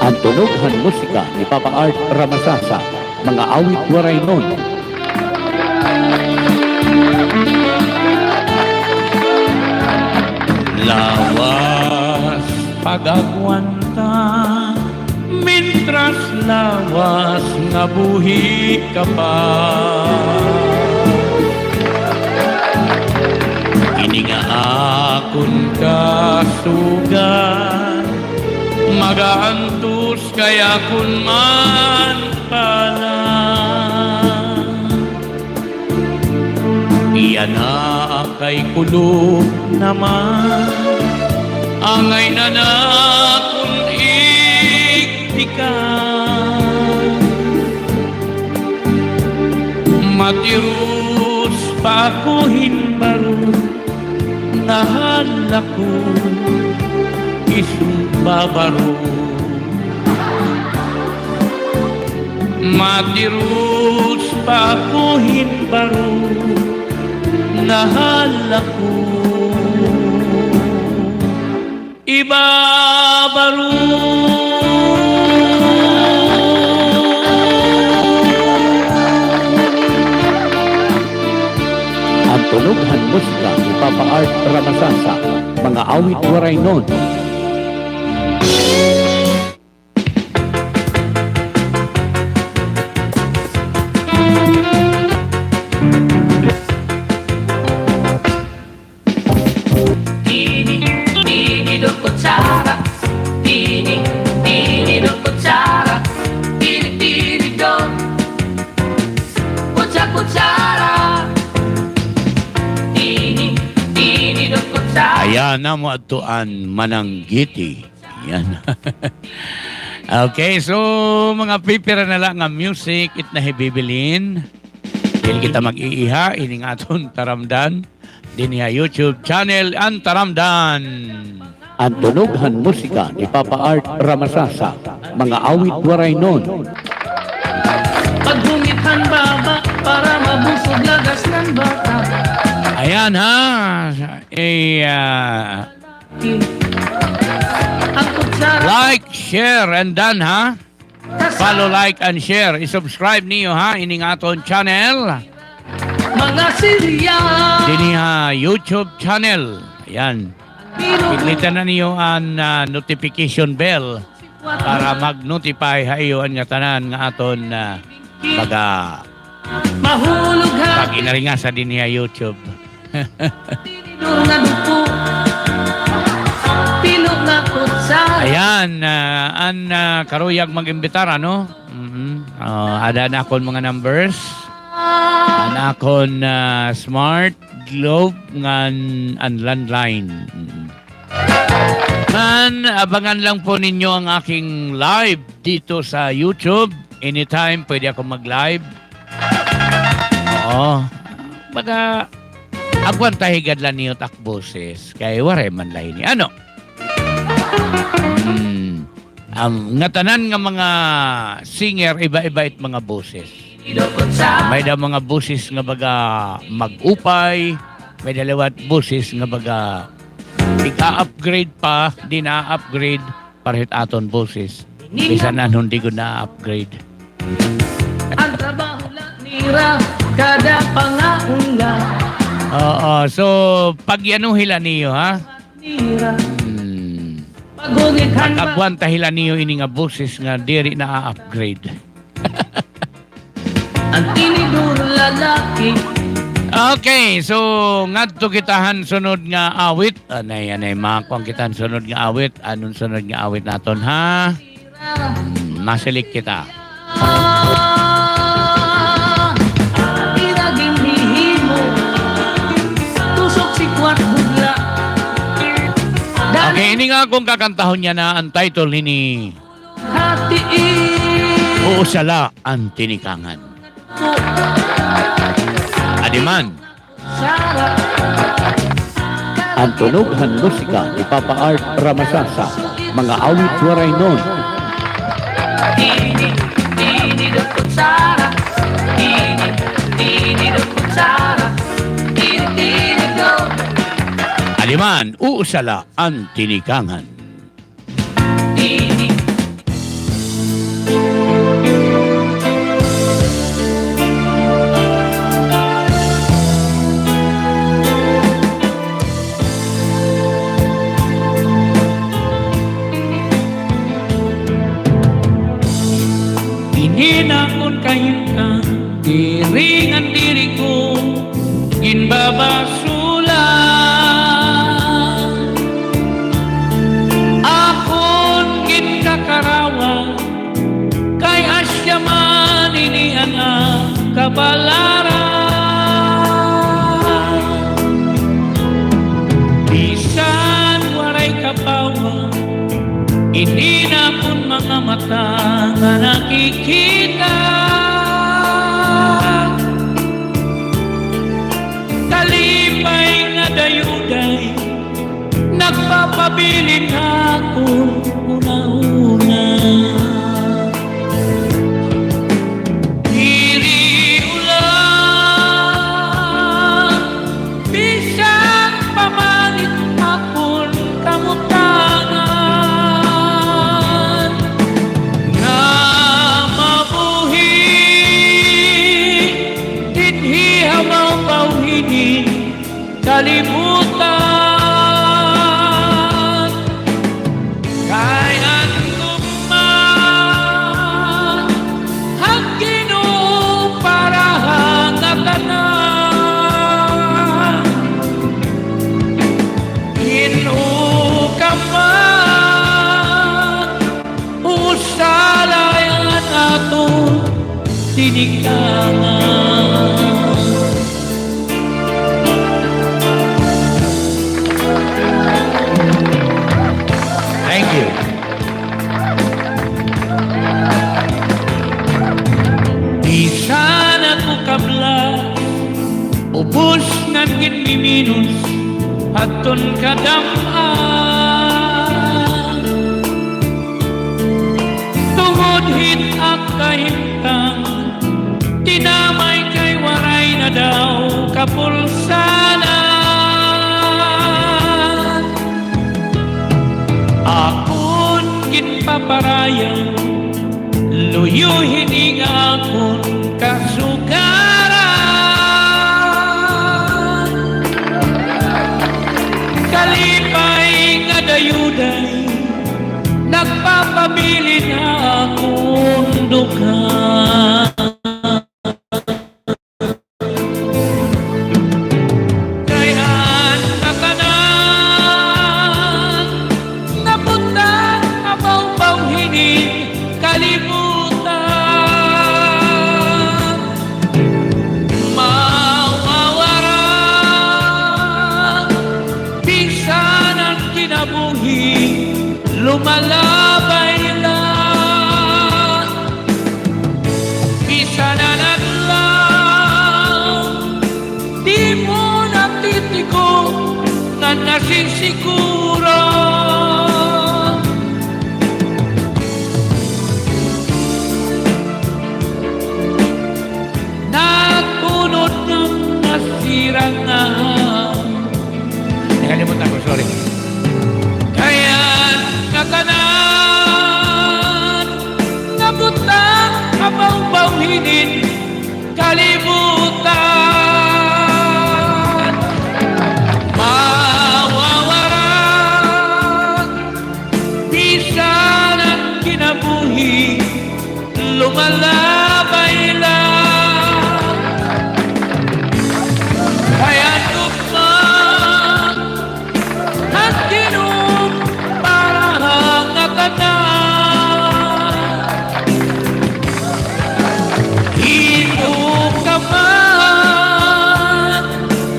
An tunog han musika ni Papa Art Ramasasa, mga awit Waraynon. Lawas pag-agwanta, mintras lawas nga buhi ka pa. Ini nga akon kasugat, mag-aantos kay akon man pala. Yana kay kulop naman, angay na nakon igtikan. Matiros pa ako hin baro, nahala ko isog babaro. Matiros pa ako hin baro, nahala ko ibabaro. An tunog han musika ni Papa Art Ramasasa, mga awit Waraynon. Tini, tini do kutsara, tini, tini do kutsara, tini, tini do kutsa-kutsara. Tini, tini do kutsara. Ayan na mo adto an mananggiti. Yan. Okay, so mga pipira na la nga music it na hibibilin. Diri kita mag-iiha, ini nga aton taramdan. dinhi ha YouTube channel, An Taramdan. An tunog han musika ni Papa Art Ramasasa, mga awit Waraynon. Paghungit han baba para mabusog lagas ng bata. Ayan ha. Eh, ah, Ang kutsara. Like, share, and done, ha? Follow, like, and share. I-subscribe niyo, ha, ining aton channel. Mga sirya. Dinhi ha YouTube channel. Ayan. Pindita na niyo an, ah, notification bell para mag-notify ha iyo an ngatanan nga aton, ah, baga Mahulog ha pag-inaringasa dinhi ha YouTube. Tinidor nga duko. Pino nga kutsara. Ayan, ah, an, ah, karuyag mag-imbitar, ano? Mhm. Ah, ada an akon mga numbers. An akon, ah, Smart, Globe, ngan an landline. Mhm. Ngan, abangan lang po ninyo ang aking live dito sa YouTube. Anytime, pwede ako mag-live. Oo. Baga, agwantahi gad la niyo it ak boses. Kay waray man la ini. Ano? Hmm. An ngatanan nga mga singer, iba-iba it mga boses. May-ada mga boses nga baga mag-upay, may-ada liwat boses nga baga ig-a-upgrade pa, di na-upgrade, pareho it aton boses. Bisan anhon di gud na-upgrade. An trabaho la nira, kada pangaon la. Oo, so, pag-ano hila niyo, ha? Hmm. Pag-agwanta hila niyo ini nga boses nga diri na-upgrade. An tinidor lalaki. Okay, so ngadto kita han sunod nga awit. Anay, anay, makuan kita han sunod nga awit. Ano an sunod nga awit naton, ha? Hmm, ma-select kita. Okay, ini nga akon kakantahon yana, an title hini, Usa La an Tinikangan. Adiman. An tunog han musika ni Papa Art Ramasasa, mga awit Waraynon. Adiman, Usa La an Tinikangan. Ini nakon kahimtang, diri ngan diri ko ginbabasulan. Akon ginkakarawan, kay asya man ini an kabalaran. Bisan waray kapawan, ini nakon mga mata nga nakikita. Kalipay nga dayuday, nagpapabilin ha akon hunahuna. Diri ulan, bisan pa man it akon kamutangan, nga mabuhi dinhi ha mabaw hini kalibutan. Kay an gugma han Ginoo para ha ngatanan. Hin-o ka man, usa la an aton tinikangan. Thank you. Bisan ako kablas, Ubos ngan ginmiminos hadton kadam-an. Tungod hit ak kahimtang, tinamay kay waray na daw kapulsanan. Akon ginpaparaya, luyo hini nga akon kasugaran. Kalipay nga dayuday, nagpapabilin ha akon dughan. Kay an ngatanan nga butang ha bawbaw hini kalibutan, mawawara. Bisan an kinabuhi lumalabay la, bisan an adlaw di mo natitigo nga nasisiguro. Natunod na nga sirang nga. Nakalimot ako, sorry. Kay an ngatanan nga butang ha bawbaw hinin kalibutan, mawawara. Bisan an kinabuhi lumalabay la, kay an ugma han Ginoo para ha ngatanan. Hin-o ka man,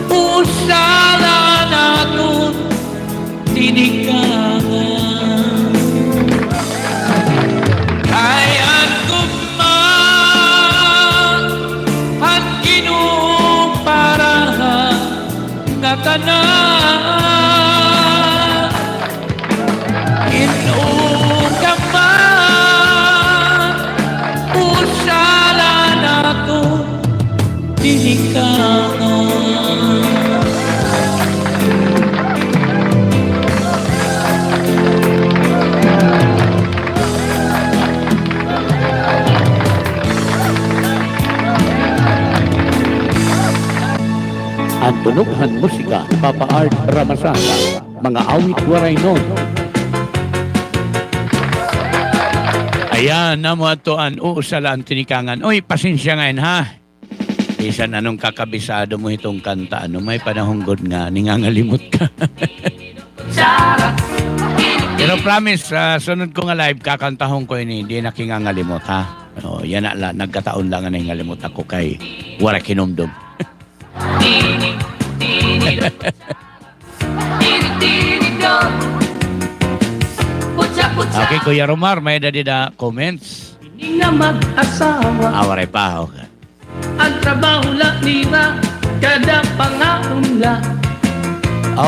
usa la an aton tinikangan. Kay an gugma han Ginoo para ha ngatanan. Hin-o ka man, usa la an aton tinikangan. An tunog han musika, Papa Art Ramasasa, mga awit Waraynon. Ayan, amo adto an Usa la an Tinikangan. Uy, pasensya ngay-an, ha? Bisan anong kakabisado mo hitong kanta, ano, may panahon gud nga ningangalimot ka. Pero promise, sa sunod ko nga live, kakantahon ko ini, di na kingangalimot, ha? O, yana la, nagkataon la nga nahingalimot ako kay waray kinumdom. Okay, Kuya Romar, may-ada dida comments? Ini nga mag-asawa. Ah, waray pa, okay. An trabaho la nira, kada pangaon la.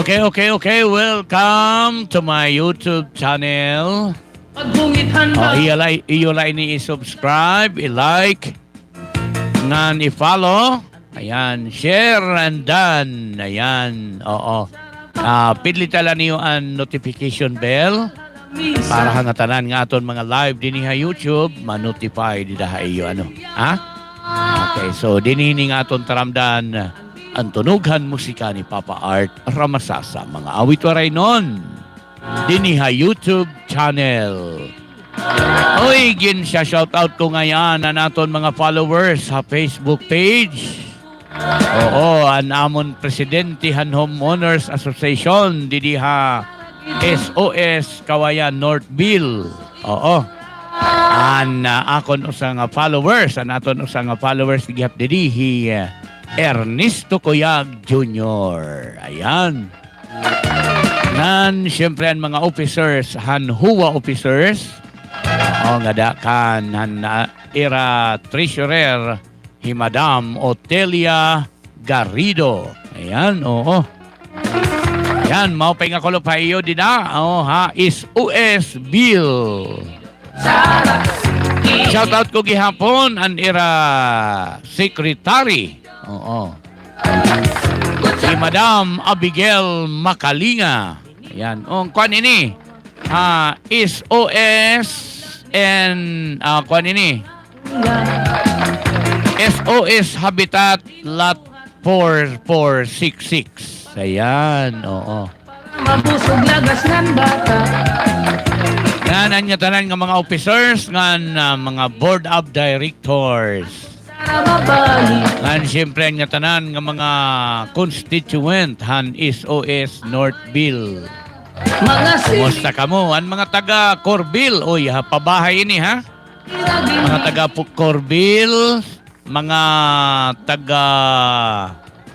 Okay, okay, okay. Welcome to my YouTube channel. Pagbungit han ba. Oh, iyo la, iyo la ini i-subscribe, i-like, ngan i-follow. Ayan, share and done. Ayan, oo. Ah, pidlita la niyo an notification bell para ha ngatanan nga aton mga live dinhi ha YouTube, ma-notify dida ha iyo, ano, ha? Okay, so dinhi ini nga aton taramdan an tunog han musika ni Papa Art Ramasasa, mga awit Waraynon, dinhi ha YouTube channel. Oy, gin-shoutout ko ngay-an an aton mga followers ha Facebook page. Oo, an amon presidente han Homeowners Association didi ha S O S Kawayan Northville. Oo. An, ah, akon usa nga followers, an aton usa nga followers gihap didi hi, ah, Ernesto Cuyag Junior. Ayan. Ngan, siyempre, an mga officers, han HOA officers, o, ngada kan, han, ah, ira treasurer, hi Madam Otelia Garrido. Ayan, oo. Yan, maupay nga kulop ha iyo dida. O, ha, S O S Bill. Shout out ko gihapon an ira secretary. Oo. Si Madam Abigail Makalinga. Yan. O, kuan ini. Ah, S O S and, ah, kuan ini. S O S Habitat Lot four four six six. Ayan, oo. Mabusog lagas ngan bata. Ngan an ngatanan nga mga officers, ngan, ah, mga board of directors. Ngan siyempre an ngatanan nga mga constituent han S O S Northville. Kumusta kamo? An mga taga Corville, uy, ha, pabahay ini, ha? Mga taga Pu-, Corville, mga taga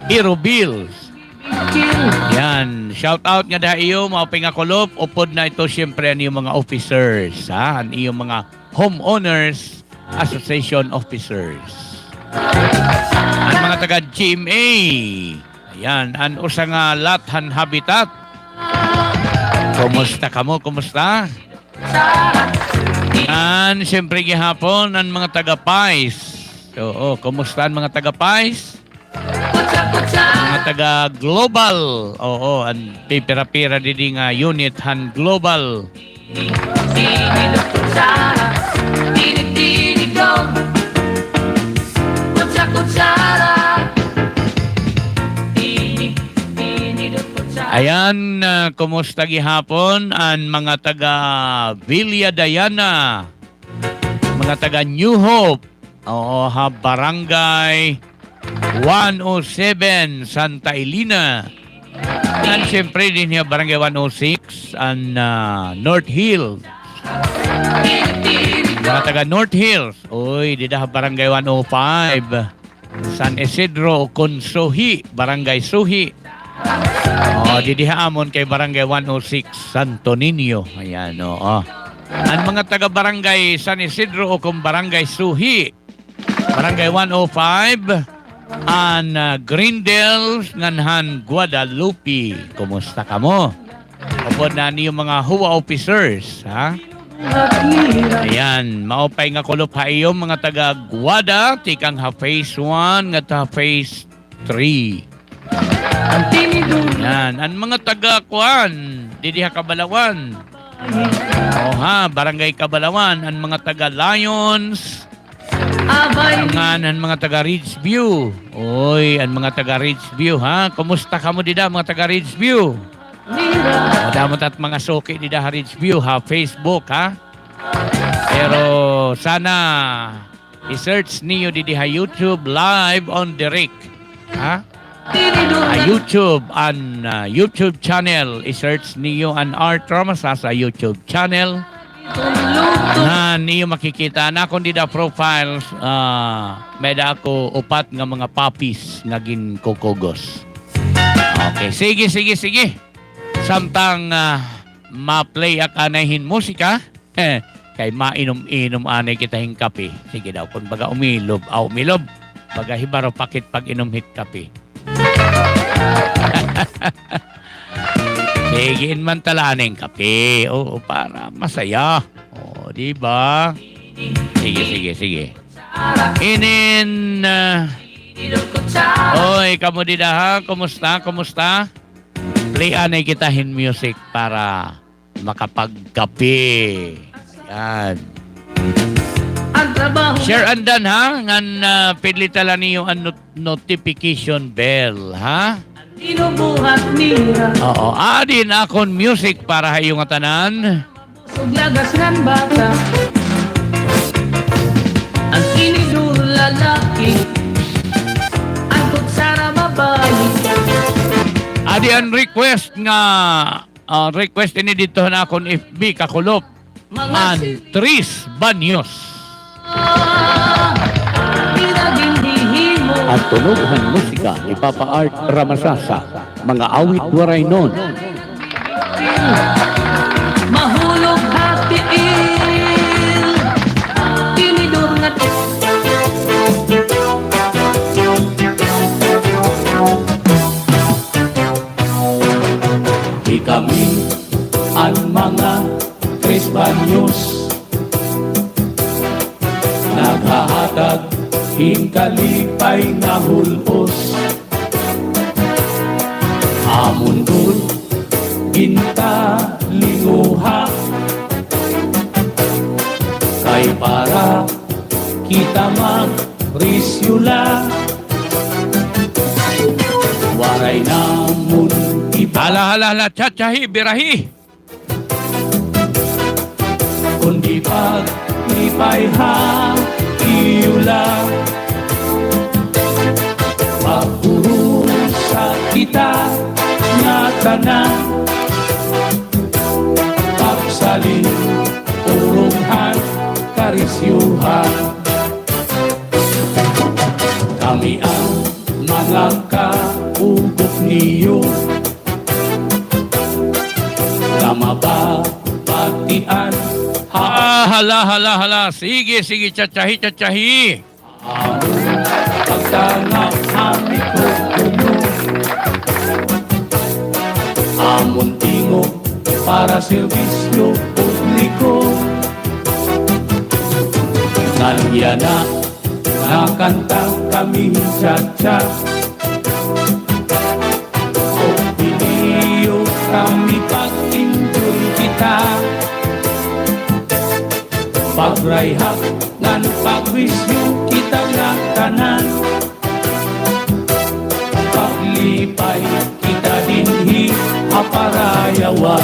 Irobil. Yan, shout out ngada ha iyo, maupay nga kulop, upod na ito, siyempre, an iyo mga officers, ha? An iyo mga homeowners association officers. An mga taga G M A. Ayan, an usa nga lot han Habitat. Kumusta kamo? Kumusta? An, siyempre, gihapon, an mga taga Pais. Oo, kumusta an mga taga Pais? Mga taga Global. Oo, an pipira-pira didi nga unit han Global. Ayan, ah, kumusta gihapon an mga taga Villa Diana, mga taga New Hope, oo, ha Barangay one oh seven, Santa Elena. Ngan siyempre dinhi ha Barangay one oh six, an, ah, North Hills. Mga taga North Hills, uy, dida ha Barangay one oh five, San Isidro, ukon Suhi, Barangay Suhi. O, didi ha amon kay Barangay one oh six, Santo Niño. Ayan, oo. An mga taga Barangay San Isidro ukon Barangay Suhi, Barangay one oh five, an, ah, Grindels, ngan han Guadalupe. Kumusta kamo? Upod na an iyo mga huwa officers, ha? Ayan, maupay nga kulop ha iyo mga taga Guada, tikang ha phase one ngadto ha phase three. Yan, an mga taga kuan, didi ha Cabalawan. O ha, Barangay Cabalawan, an mga taga Lions, ngan an mga taga Ridgeview. Oy, an mga taga Ridgeview, ha? Kumusta kamo dida, mga taga Ridgeview? Madamo ta it mga suki dida ha Ridgeview, ha Facebook, ha? Pero sana i-search niyo didi ha YouTube, live on direct. Ha? Ha YouTube, an, ah, YouTube channel, i-search niyo an Art Ramasasa YouTube channel. Ngan iyo makikita an akon dida profiles, ah, may-ada ako upat nga mga puppies nga ginkukugos. Okay, sige, sige, sige. Samtang, ah, ma-play ak anay hin musika, kay mainom-inom anay kita hin kape. Sige daw, kon baga umilob, ah, umilob. Baga hibaro pakit pag-inom hit kape. Sige, in man tala anay hin kape. Oo, para masaya. O, di ba? Sige, sige, sige. Inin, ah, oy, kamo dida, ha? Kumusta? Kumusta? Play anay kita hin music para makapagkape. Yan. Share and done, ha? Ngan, ah, pidlita la niyo an not-, notification bell, ha? Oo, aadi an akon music para ha iyo ngatanan. Aadi an request nga Ah, request ini didto han akon F B, kakulop. An Tris Banyos. An tunog han musika ni Papa Art Ramasasa, mga awit Waraynon. hin kalipay nga hul-os. Amon gud gintalinguha kay para kita magrisyo la. Waray namon iba. Hala, hala, hala, tsatsahi, birahi. Kundi paglipay ha iyo la. Pag-urusa kita ngatanan, pagsalin-urog han karisyohan. Kami an mga kaugop niyo nga mababatian ha. Ah, hala, hala, hala. Sige, sige, tsatsahi, tsatsahi. Amon pagtangak ha mikropono. Amon tingog para serbisyo publiko. Ngan yana nga kanta kami, cha-cha. Opinyon kami, pag-enjoy kita. Pagrayhak ngan pagwisyo kita ngatanan. Paglipay kita dinhi ha parayawan.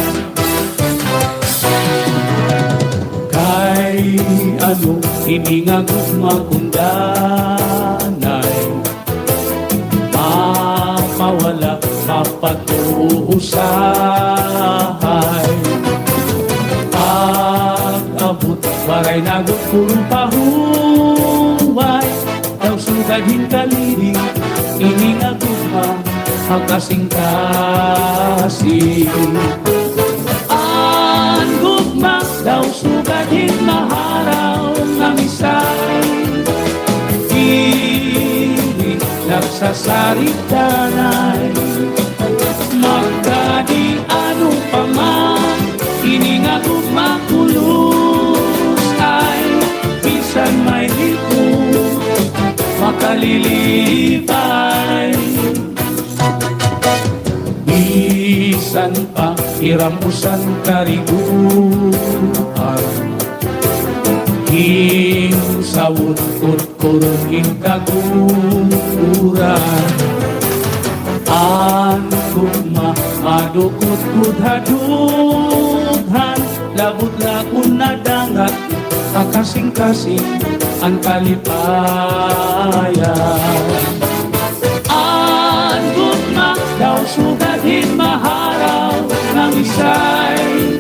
Kay ano ini nga gugma kun danay mapawala, mapatuo usahay. Pag-abot, waray na gud puro pahuway. Daw sugad hin kaliding ini nga gugma ha kasingkasing. An gugma daw sugad hin maharaw nga misay, diri nagsasaritanay. Magkadi ano pa man ini nga gugma kulos ay, bisan may likod, makalilipay. Bisan pa hiram usan kariguan, hinsawod kun kurong in kaguran. An gugma madukot gud ha dughan, labot la kun nadangat ha kasingkasing an kalipayan. An gugma daw sugad hin maharaw nga misay,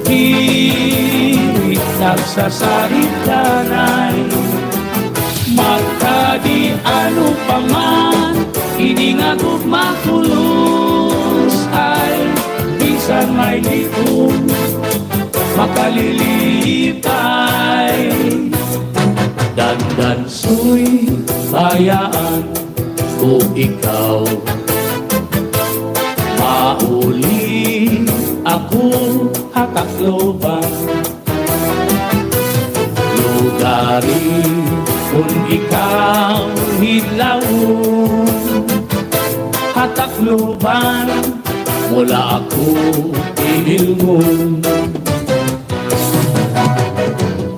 diri nagsasaritanay. Magkadi ano pa man ini nga gugma kulos ay, bisan may likod, makalilipay. Dandansoy, bayaan ko ikaw. Mauli ako ha Tacloban. Lugari kon ikaw hidlaon ha Tacloban, mula ako hihilngon.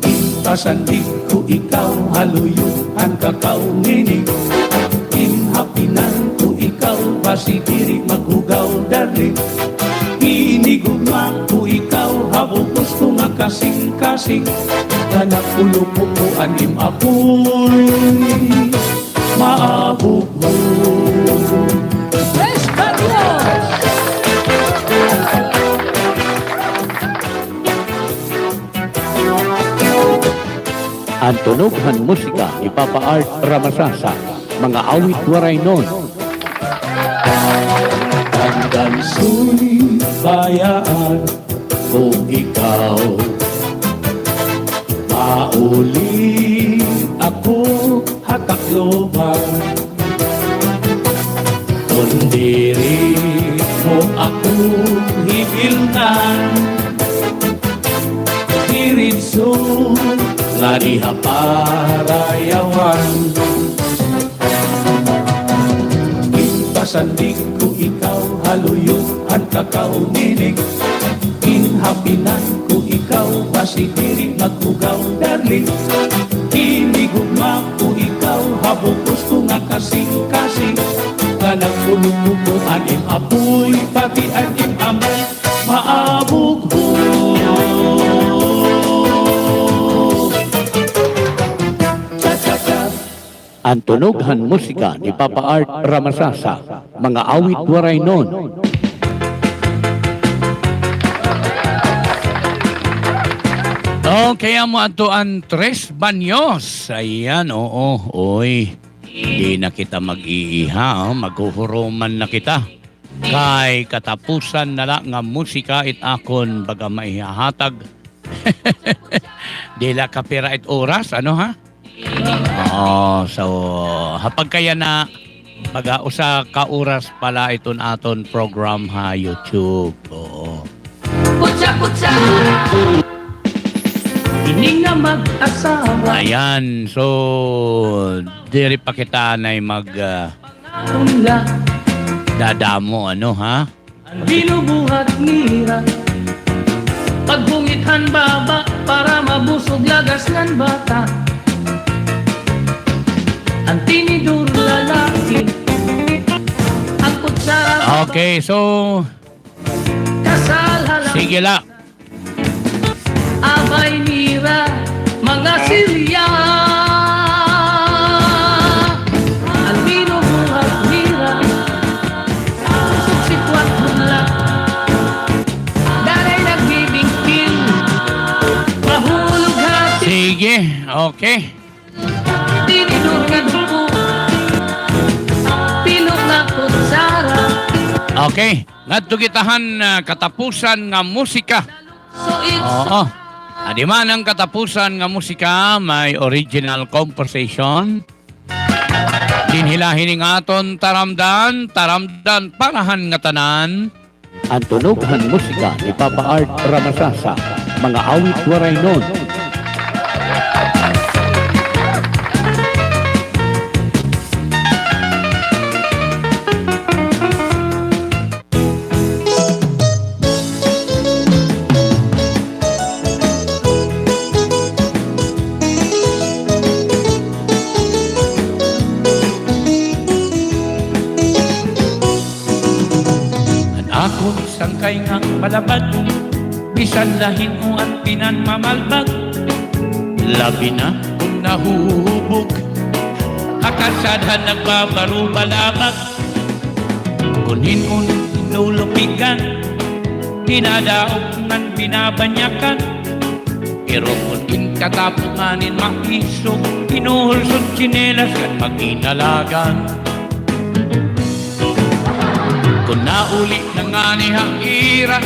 Ipasandig ko ikaw ha luyo han kakaw nini. Ginhapinan ko ikaw, basi diri maghugaw, darling. Ginigugma ko ikaw ha bug-os ko nga kasingkasing. Tanak ulo ko ko an im apoy maabugbog. Praise the Lord! An tunog han musika ni Papa Art Ramasasa, mga awit Waraynon. Dandansoy, bayaan ko ikaw. Mauli ako ha Tacloban. Kon diri mo ako hibilngan, diritso Nadiha parayawan. Ipasandig ko ikaw ha luyo han kakauninig. Inhapinan ko ikaw, basi diri maghugaw, darling. Inigugma ko ikaw ha bug-os ko nga kasingkasing. Nga nagpulog-pulog an im apoy, pati an im amoy. Maabugbog. Cha-cha-cha. An tunog han musika ni Papa Art Ramasasa, mga awit Waraynon. Okay, amo adto an Tres Baños. Ayan, oo, oy. Di na kita mag-iiha, oh. Maghuhuruman na kita. Kay katapusan na la nga musika it akon baga maihahatag. Di la kapira it oras, ano ha? Oo, so, ha pagkayana, baga usa ka oras pa la iton aton program ha YouTube. Oo. Putsa, putsa. Ini nga mag-asawa. Ayan, so, diri pa kita anay mag, ah, Unla. Dadamo, ano, ha? An binubuhat nira. Pagbungit han baba para mabusog lagas ngan bata. An tinidor lalaki. An kutsara baba. Okay, so, kasal ha la. Sige la. Abay nira, mga silya. An binubuhat nira, pusot sikwat la. Daray nagbibingking, mahulog hati. Sige, okay. Tinidor nga dugo, pilok nga kutsara. Okay. Ngadto kita han, ah, katapusan nga musika. Oo. Adi man an katapusan nga musika, may original composition. Dinhi la hini nga aton taramdan, taramdan para han ngatanan. An tunog han musika ni Papa Art Ramasasa, mga awit Waraynon. An akon sangkay nga palabad, bisan la hin-o an pinanmamalbag. Labi na kon nahuhubog, ha kalsada nagbabarubalabag. Kon hin-o nululupigan, dinadaog ngan binabanyakan. Pero kon in katapungan hin maisog, hinuhulson tsinelas ngan mag-inalagan. Kon nauli na ngani ha ira,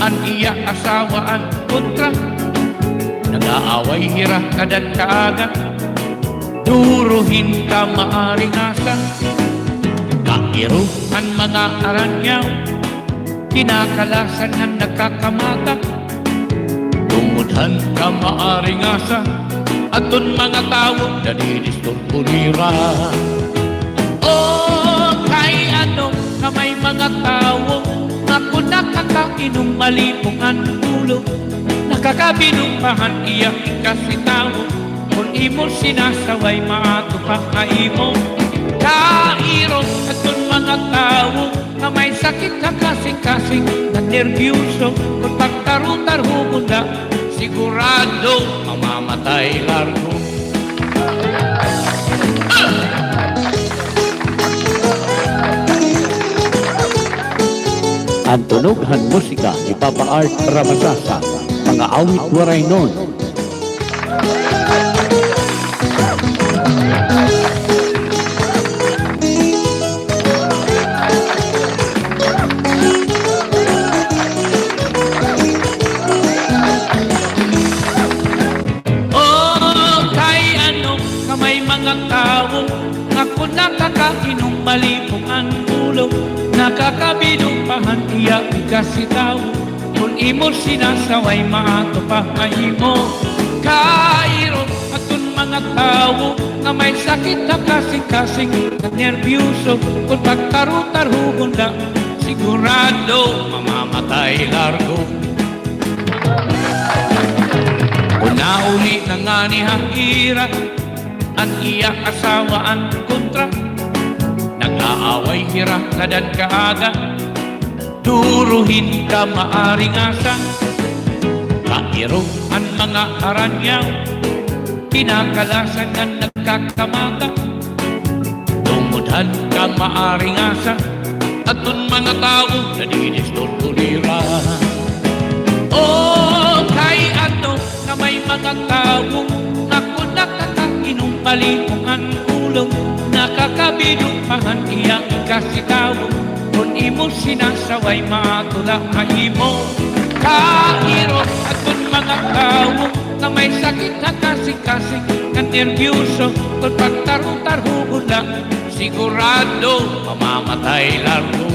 an iya asawa an kontra. Nag-aaway hira kada kaaga, duro hin kamaaringasa. Kairo han mga aranyaw, kinakalasan ngan nakakamata. Tungod han kamaaringasa, adton mga tawo nadidisturbo nira. O kay ano nga may mga tawo nga kon nakakainom malipong an ulo, nakakabinupahan iya ikasitawo. Kon imo sinasaway, maato pa nga imo kairo. Adton mga tawo nga may sakit ha kasingkasing, nanerbyoso, kon pagtarutarhubon la, sigurado mamamatay largo. An tunog han musika ni Papa Art Ramasasa, mga awit Waraynon. O kay ano nga may mga tawo nga kon nakakainom malipong an ulo, nakakabinupahan iya ikasitawo. Kon imo sinasaway, maato pa nga imo Kairo, aton mga tawo nga may sakit ha kasingkasing, nerbyoso, kon pagtarutarhugon la, sigurado mamamatay largo. Kon nauli na ngani ha ira an iya asawa an kontra, nag-aaway hira ngada han kaaga. Duro hin kamaaringasa, kairo an mga aranyaw, kinakalasan ngan nagkakamata. Tungod han kamaaringasa, aton mga tawo nadidisturbo nira. O kay ano nga may mga tawo nga kon nakakainom malipong an ulo, nakakabido pa han iya ikasitawo. Kon imo sinasaway, maatula ha imo. Kairo, aton mga tawo nga may sakit ha kasingkasing, nga nerbyoso, kon pagtarutarhugon la, sigurado mamamatay largo.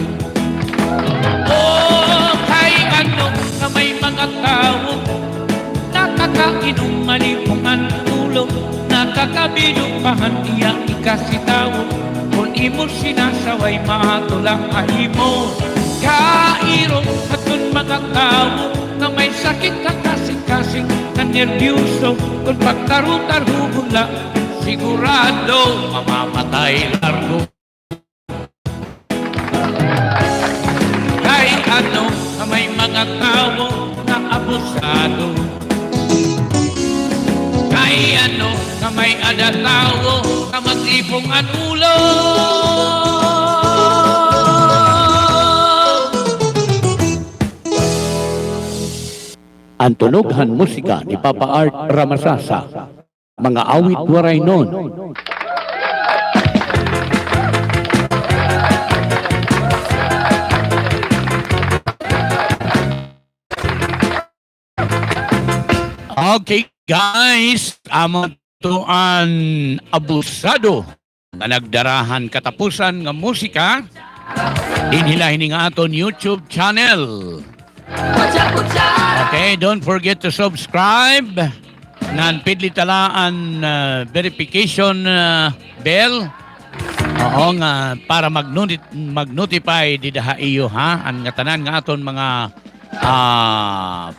O kay ano nga may mga tawo nakakainom malipong an ulo, nakakabido pa han iya ikasitawo. Kon imo sinasaway, maatula ha imo. Kairo, aton mga tawo nga may sakit ha kasingkasing, nga nerbyoso, kon pagtarutarhugon la, sigurado mamamatay largo. Kay ano nga may mga tawo nga abusado? Kay ano nga may ada tawo nga maglipong an ulo? An tunog han musika ni Papa Art Ramasasa. Mga awit Waraynon. Okay, guys, amo to an Abusado nga nagdara han katapusan nga musika dinhi la hini nga aton YouTube channel. Okay, don't forget to subscribe. Ngan pidlita la an, ah, verification, ah, bell. Oo, nga para mag-noti-, mag-notify dida ha iyo, ha? An ngatanan nga aton mga, ah,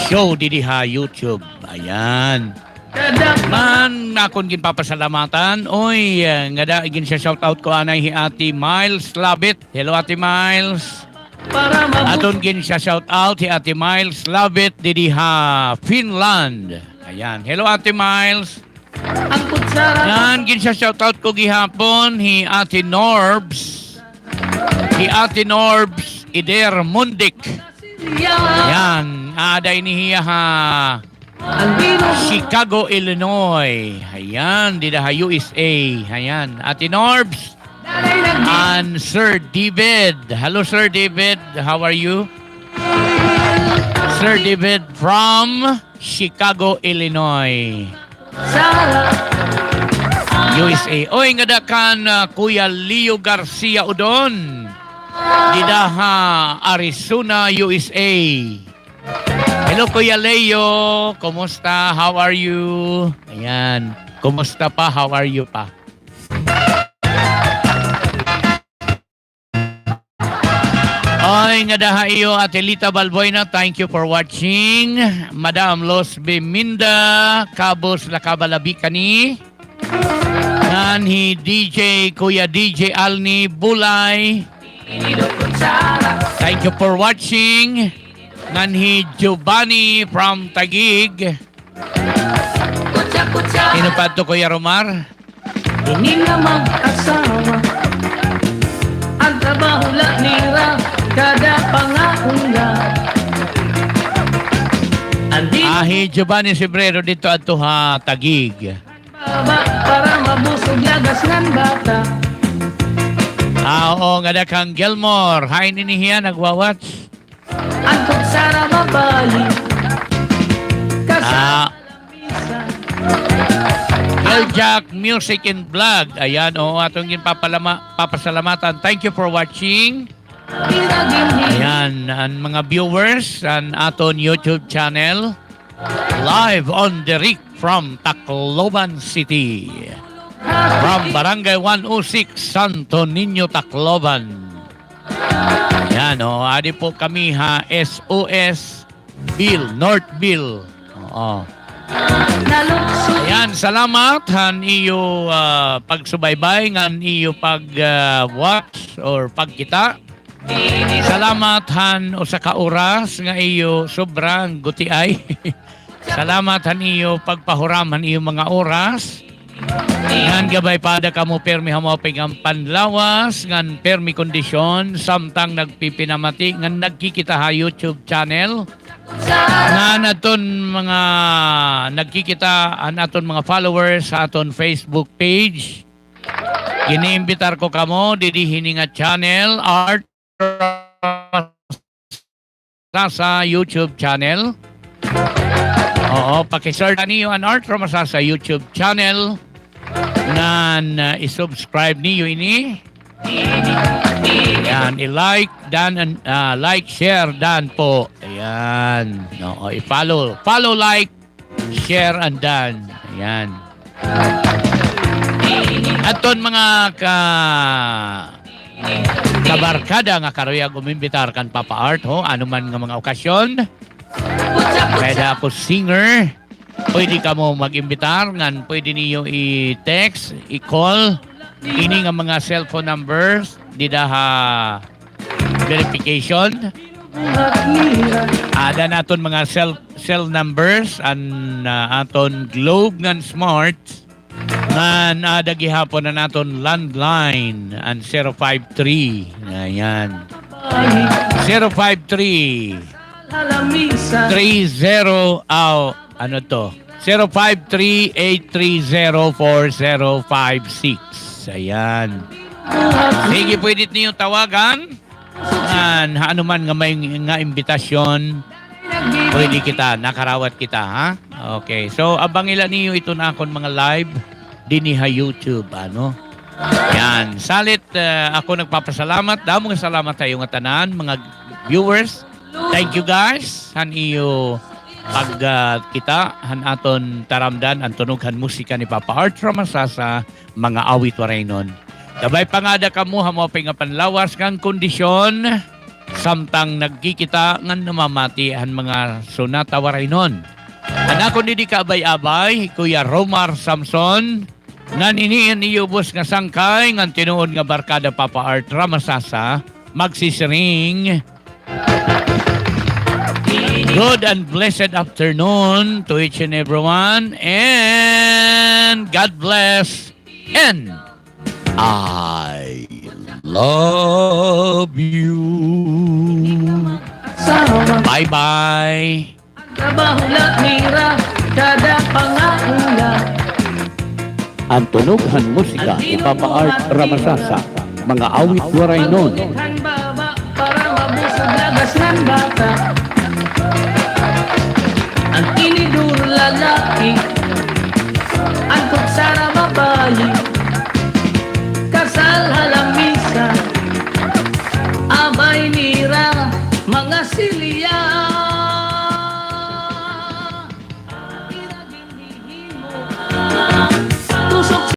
show didi ha YouTube. Ayan. Ngan akon ginpapasalamatan. Oy, ah, ngada gin-shout out ko anay hi Ate Miles Labit. Hello, Ate Miles. Aton gin-shout out hi Ate Miles Labit didi ha Finland. Ayan. Hello, Ate Miles. Ngan gin-shout out ko gihapon hi Ate Norbs. Hi Ate Norbs Ider Mundik. Ayan. Aada ini hiya ha Chicago, Illinois. Ayan, dida ha U S A. Ayan, Ate Norbs. And Sir David. Hello, Sir David. How are you? Sir David from Chicago, Illinois. U S A. Oy, ngada kan, ah, Kuya Leo Garcia Udon. Dida ha Arizona, U S A. Hello, Kuya Leo. Kumusta? How are you? Ayan. Kumusta pa? How are you pa? Ay, ngada ha iyo, Ate Lita Balbuena. Thank you for watching. Madam Losby Minda, Kabos Lakaba Labi kani. Ngan hi D J, Kuya D J Alni Bulay. Thank you for watching. Ngan hi Giovanni from Taguig. Hin-o pa adto, Kuya Romar? Ini nga mag-asawa, an trabaho la nira kada pangaon la. Ah, hi Giovanni Sibrero didto adto ha Taguig. Baba para mabusog lagas ngan bata. Ah, oo, ngada kan Gilmore. Hain ini hiya nagwa-watch? An kutsara mabali. Ah. Kasama. Jack Music and Vlog. Ayan, oo, aton ginpapalama-, papasalamatan. Thank you for watching. Ayan, an mga viewers, an aton YouTube channel. Live on direct from Tacloban City. From Barangay one oh six, Santo Niño, Tacloban. Ayan, o, adi po kami ha S O S Ville, North Ville. Oo. Ayan, salamat han iyo, ah, pagsubaybay, ngan iyo pag, ah, watch or pagkita. Salamat han usa ka oras nga iyo sobra nga gutiay. Salamat han iyo pagpahuram han iyo mga oras. Ngan gabay pa ada kamo pirmi ha maupay nga panlawas, ngan pirmi kondisyon, samtang nagpipinamati, ngan nagkikita ha YouTube channel. Ngan aton mga nagkikita, an aton mga followers ha aton Facebook page. Giniimbitar ko kamo didi hini nga channel, Art Ramasasa YouTube channel. Oo, paki-search niyo an Art Ramasasa YouTube channel. Ngan, ah, i-subscribe niyo ini. Yan, i-like, dan, an-, ah, like, share, dan po. Ayan. Oo, i-follow. Follow, like, share, and done. Ayan. Aton mga ka-, kabarkada nga karuyag umimbitar kan Papa Art, ho, ano man nga mga okasyon. Kaya ako singer, pwede kamo mag-imbitar, ngan pwede niyo i-text, i-call, ini nga mga cellphone numbers, dida ha verification. Ada naton mga cell, cell numbers, an, ah, aton Globe ngan Smart. Ngan ada gihapon an aton landline, an zero five three. Ayan. Zero five three, three zero, aw, ano to? Zero five three, eight three zero, four zero five six. Ayan. Sige, pwede niyo tawagan. An, ha anuman nga may nga imbitasyon, pwede kita, nakarawat kita, ha? Okay. So, abangi la niyo iton akon mga live dinhi ha YouTube, ano? Yan. Salit, ah, ako nagpapasalamat. Damo nga salamat ha iyo ngatanan, mga viewers. Thank you, guys. Han iyo pag, ah, kita, han aton taramdan, an tunog han musika ni Papa Art Ramasasa, mga awit Waraynon. Gabay pa nga ada kamo ha maupay nga panlawas ngan kondisyon, samtang nagkikita ngan namamati han mga sonata Waraynon. An akon didi kaabay-abay, Kuya Romar Samson, ngan ini an iyo ubos nga sangkay, ngan tinuod nga barkada Papa Art Ramasasa, magsisiring. Good and blessed afternoon to each and everyone, and God bless, and I love you. Bye-bye. An tunog han musika ni Papa Art Ramasasa, mga awit Waraynon.